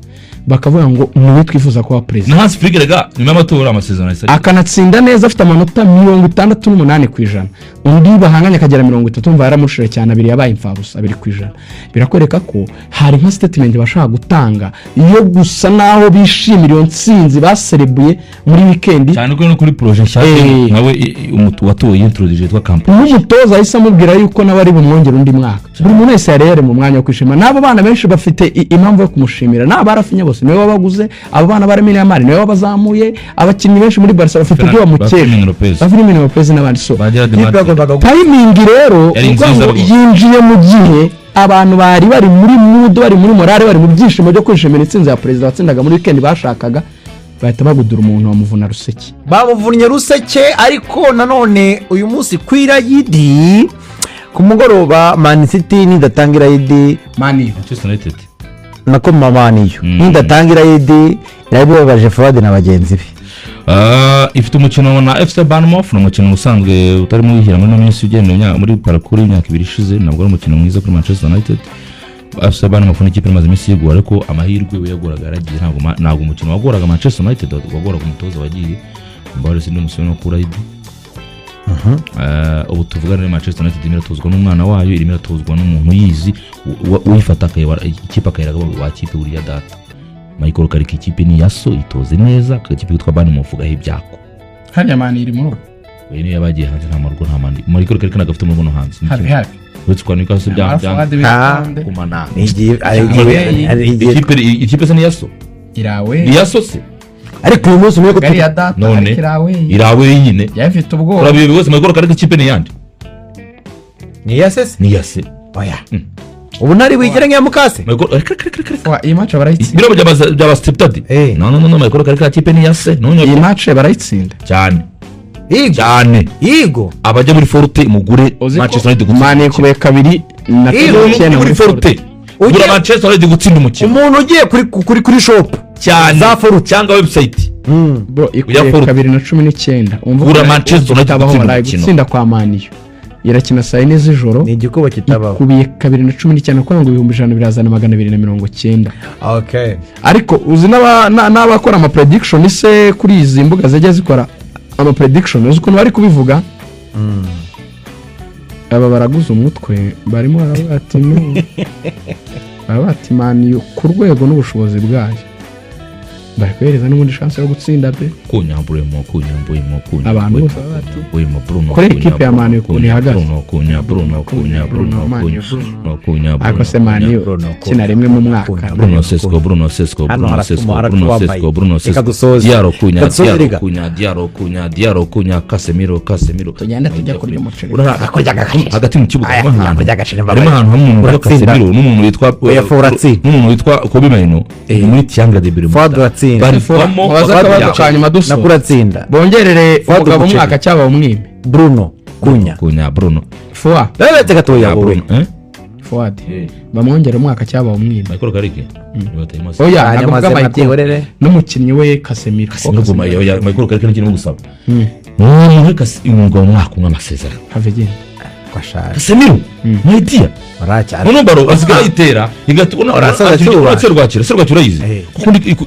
bakavuga ngo niwe twifuza kuba perezida. Na Hans Flick rega nyuma y'amatora amasezerano ahise akanatsinda neza, afite amanota 68%, undi bahanganye akagera 30, mva yaramushije cyane, abiri yabaye imfabusa, 2%. Birakwereka ko hari nka statement bashaka gutanga yo gusa naho bishimira iyo ntsinzi baserebuye muri wikendi. Cyane ko no kuri projet nshyashya nawe watoye yintroduce yitwa Campo. N'umutoza ahise amubwira yuko nawe ari bumwongere undi mwaka. Buri muntu wese yari yari mu mwanya wo kwishima, n'abo bana benshi bafite impamvu yo kumushimira, n'aba Raphinha bose niwe wabaguze, abo bana ba Lamine Yamal niwe wabazamuye, abakinnyi benshi muri Barca bafite ibyo Ba bamukesha. Fermin Lopez. Ba Fermin Lopez n'abandi, so Ba Gerard Ikipe Martin. yagombaga timing rero Yari ukuvuga nziza ngo rwose. yinjiye mu gihe abantu bari bari muri mood, bari muri morale, bari mu byishimo byo kwishimira intsinzi ya perezida watsindaga muri weekend bashakaga, bahita bagudura umuntu bamuvuna ruseke. Bamuvunnye ruseke. Ariko nanone uyu munsi ku irayidi ku mugoroba, Man City nidatanga irayidi Man U. Manchester United. Nako Man U nidatanga irayidi irabibabaje Fuadi na bagenzi be. Ifite umukino na FC Bournemouth, ni umukino usanzwe utarimo wihira muri ino minsi ugenda muri parcours y'imyaka 2 ishize. Ntabwo ari umukino mwiza kuri Manchester United. FC Bournemouth ni ikipe imaze iminsi yigora, ariko amahirwe we yagoraga yaragiye. Ntabwo umukino wagoraga Manchester United, wagoraga umutoza wagiye. Mbabarire, sindi umusore no kuri ID. Ubu tuvugana muri Manchester United irimo iratozwa n'umwana wayo, irimo iratozwa n'umuntu uyizi, uyifata akayobora ikipe, akayiraga wa kipe buriya data Michael Carrick. Ikipe ni iya so, itoze neza akakipe kitwa Bournemouth gahe ibyako. Hariya Man U iri mu rugo. We niyo yabagiye hanze, nta marugo, nta mandi. Michael Carrick ntabwo afite mu rugo no hanze. Hafi hafi. Uretse kwa Newcastle Fuad Ah. bitonde. Kumana. Ni igihe hari igihe hari igihe Ikipe se ni iya so? Irawe. Ni iya so se? Ariko uyu munsi umenye ko Gari ya data. None Ariko irawe. Irawe nyine. Yafite ubwoba. Urabiyobewe rwose, Michael Carrick, ikipe ni iyande? Ni iya se? Ni iya se. Oya, ubu ntari wigire nk'iya mukase. Michael, reka reka reka reka. Iyi match barayitsinda. Biriya byaba stepdaddy. Eh. No, no, no, no, Michael Carrick, ikipe ni iya se none. Iyi match barayitsinda. Cyane. Yigo. Cyane. Yigo. Abajya muri Forte mugure Uzi ko Manchester United gutsinda Man umukino. ikubiye kabiri na Iyo cumi n'icyenda. Muri Forte. Ugiye- Gura Manchester United gutsinda umukino. Umuntu ugiye kuri shop Cyane. za Forte. Cyangwa website. Bro, ikubiye Ujya Forte. 2.19. Umva Gura ukuntu Manchester United kitabaho. gutsinda Baraye umukino. gutsinda kwa Man U, irakina saa 4 z'ijoro. Ni igikuba kitabaho. Ikubiye 2.19, kugira ngo 100,000 birazana 290. Okay. Ariko uzi n'abakora ama prediction se kuri izi mbuga zijya zikora ama prediction, uzi ukuntu bari kubivuga? Aba baraguza umutwe, barimo baravuga ati no, baba bati Man U ku rwego n'ubushobozi bwayo bari kohereza n'ubundi chance yo gutsinda pe. Kunyambuyemo, kunyambuyemo, kunya. Abantu bose baba bati Bruno, Bruno. Kuri ekipe ya Man U ukuntu ihagaze. Bruno kunya, Bruno kunya, Bruno Man U, kunya, Bruno kunya. Ariko se Man U Bruno, kina rimwe mu mwaka. Kunya. Bruno Sesko, Bruno Sesko, Hano Bruno haratuma- Sesko, haratuma Bruno wambaye. Sesko, Bruno Reka Sesko. dusoze. Diaro kunya, Reka dusoze, Diaro Riga. kunya, Diaro kunya, Diaro kunya, Casemiro, Casemiro. Tugende tujya kurya umuceri. Hagati mu kibuga Aya, harimo ahantu kurya agaceri. Harimo ahantu hamwe umuntu witwa Uratsinda. Casemiro n'umuntu witwa Oya, Fo uratsinda. n'umuntu witwa Kobbie Mainoo muri triangle de Bermuda. Fuad uratsinda. Barivamo. Mubaze akabazo ka nyuma dusoza. Nakuratsinda. Bongerere Fuad umugabo umuceri. umwaka cyaba umwime. Bruno kunya. Kunya Bruno. Fuad. Rero gatoya wowe. Bruno, eh? Fuad, bamwongere umwaka cyaba umwime. Michael Carrick. Nibatayimase. Oya, Hanyuma ntabwo mvuga ze Michael. nabyihorere. N'umukinnyi we Casemiro. Casemiro guma, oya, Michael Carrick ni gusaba. Muhe umugabo umwaka umwe amasezerano. Have genda. Kwashaje. Casemiro, my dear. Uracyari. Noneho baro asigaye ayitera igatuma Urasaza cyuba. Serwakira urayizi Eh. kuko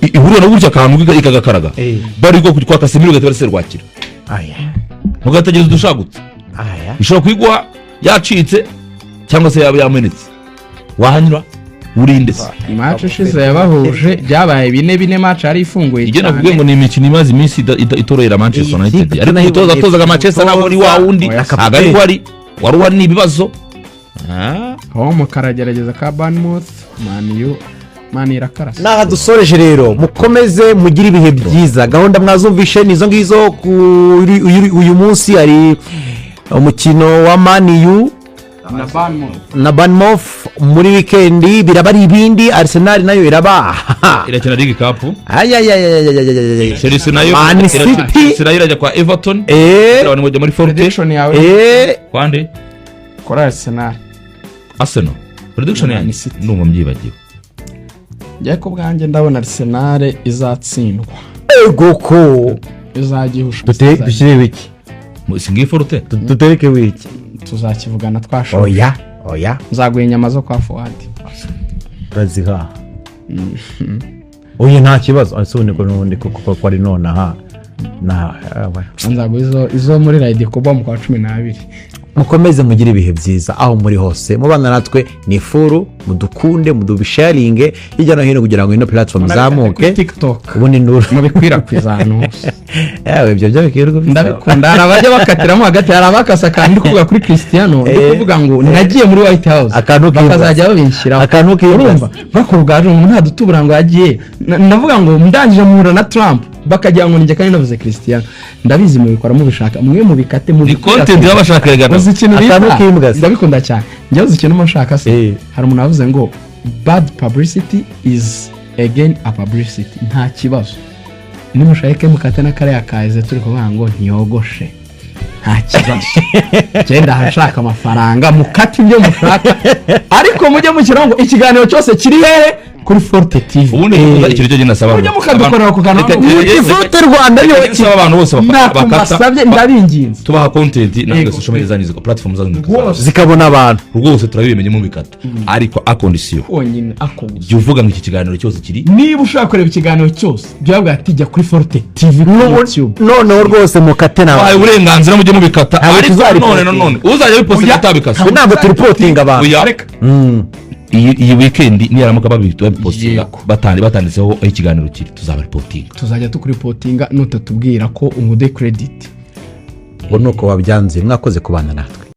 ihurira na gutya akantu ikagakaraga. Eh. Bari bwo kwa Casemiro ugahita serwakira, Aya. mugategereza udushagutse. Aya. Ishobora kuyiguha yacitse cyangwa se yaba yamenetse, wahanyura urinde se? Match ishize yabahuje byabaye 4-4, match yari ifunguye. Ibyo nakubwiye ngo ni imikino imaze iminsi itorohera Manchester Iyi United. kipe Ariko umutoza atozaga Manchester ntabwo ari wa wundi. Oya. Ntabwo ari wari uhari, ni ibibazo. Ah. Home karagerageza ka Bournemouth, Man U, Man irakarasa. N'aha dusoreje rero, mukomeze mugire ibihe byiza. Gahunda mwazumvishe ni izo ngizo. Kuri uyu munsi hari umukino wa Man U Na Bournemouth. Na Bournemouth. Muri wikendi biraba ari ibindi, Arsenal nayo iraba Irakina League Cup. Ayayayayayayayay. Chelsea nayo Man City. Chelsea nayo irajya kwa Everton. Eee. Abantu bajya muri Forte. Prediction yawe? Eee. Kwande? Kuri Arsenal. Arsenal prediction Man yanjye City. ndumva mbyibagiwe. Njye ku bwanjye ndabona Arsenal izatsindwa. Ego ko. Izajya ihusha. Dushyire wiki. Singiye Forte. Dutereke wiki. Tuzakivugana twashoboye. Oya, oya. Nzaguha inyama zo kwa Fuad. Urazihaha. Oya, nta kibazo. Ese ubundi ko n'ubundi kuko ko ari nonaha na Nzaguha izo muri rayidi kuba mu kwa 12. Mukomeze mugire ibihe byiza aho muri hose, mubana natwe ni furu, mudukunde, mudubisharinge hirya no hino kugira ngo ino platform izamuke. TikTok. Ubundi nuru Mubikwirakwiza ahantu hose. Yewe, ibyo byo bikwirirwa bisaba. Ndabikunda. Hari abajya bakatiramo hagati, hari abakasa akantu ndi kuvuga kuri Cristiano, ndi kuvuga ngo nagiye muri White House, Akantu k'imbwa. bakazajya babinshyiraho. Akantu k'imbwa. Urumva bakora ubwaje umuntu ntadutubura ngo yagiye. Ndavuga ngo ndangije mpura na Trump, bakagira ngo ninjye kandi navuze Cristiano. Ndabizi mubikora mubishaka, mwe mubikate. Ni content baba bashaka regana. Uzi ikintu Akantu bita k'imbwa se. Ndabikunda cyane. Njyewe uzi ikintu mba nshaka se? Eh. Hari umuntu wavuze ngo "Bad publicity is again a publicity." Nta kibazo, nimushake mukate n'akariya kaze turi kuvuga ngo ntiyogoshe, nta kibazo. Genda ahashaka amafaranga, mukate ibyo mushaka, ariko mujye mushyiraho ngo ikiganiro cyose kiri hehe? Kuri Forte TV. Ubundi ikintu cyo genda saba Mujye mukadukorera ku kantu. Forte Rwanda niyo. Saba abantu bose Ntako bakata. mbasabye, ndabinginze. Tubaha content natwe. Yego. Social media zanyu, platform zanyu. Rwose. Zikabona abantu. Rwose turabimenye mubikata, ariko à condition Konyine ako gusa. Jya uvuga ngo iki kiganiro cyose kiri Niba ushaka kureba ikiganiro cyose, jya ati jya kuri Forte TV kuri YouTube. Noneho rwose mukate nawe. Bahaye uburenganzira, mujye mubikata. Ntabwo Ariko tuzaripostinga. none uzajya bipostinga Oya. atabikase. Ntabwo turipotinga abantu. Oya. Reka. Iyi weekend niyaramuka babipostinga Yego. batanditseho aho ikiganiro kiri, tuzabaripotinga. Tuzajya tukuripotinga nutatubwira ko umude credit. Ngo nuko wabyanze. Mwakoze kubana natwe.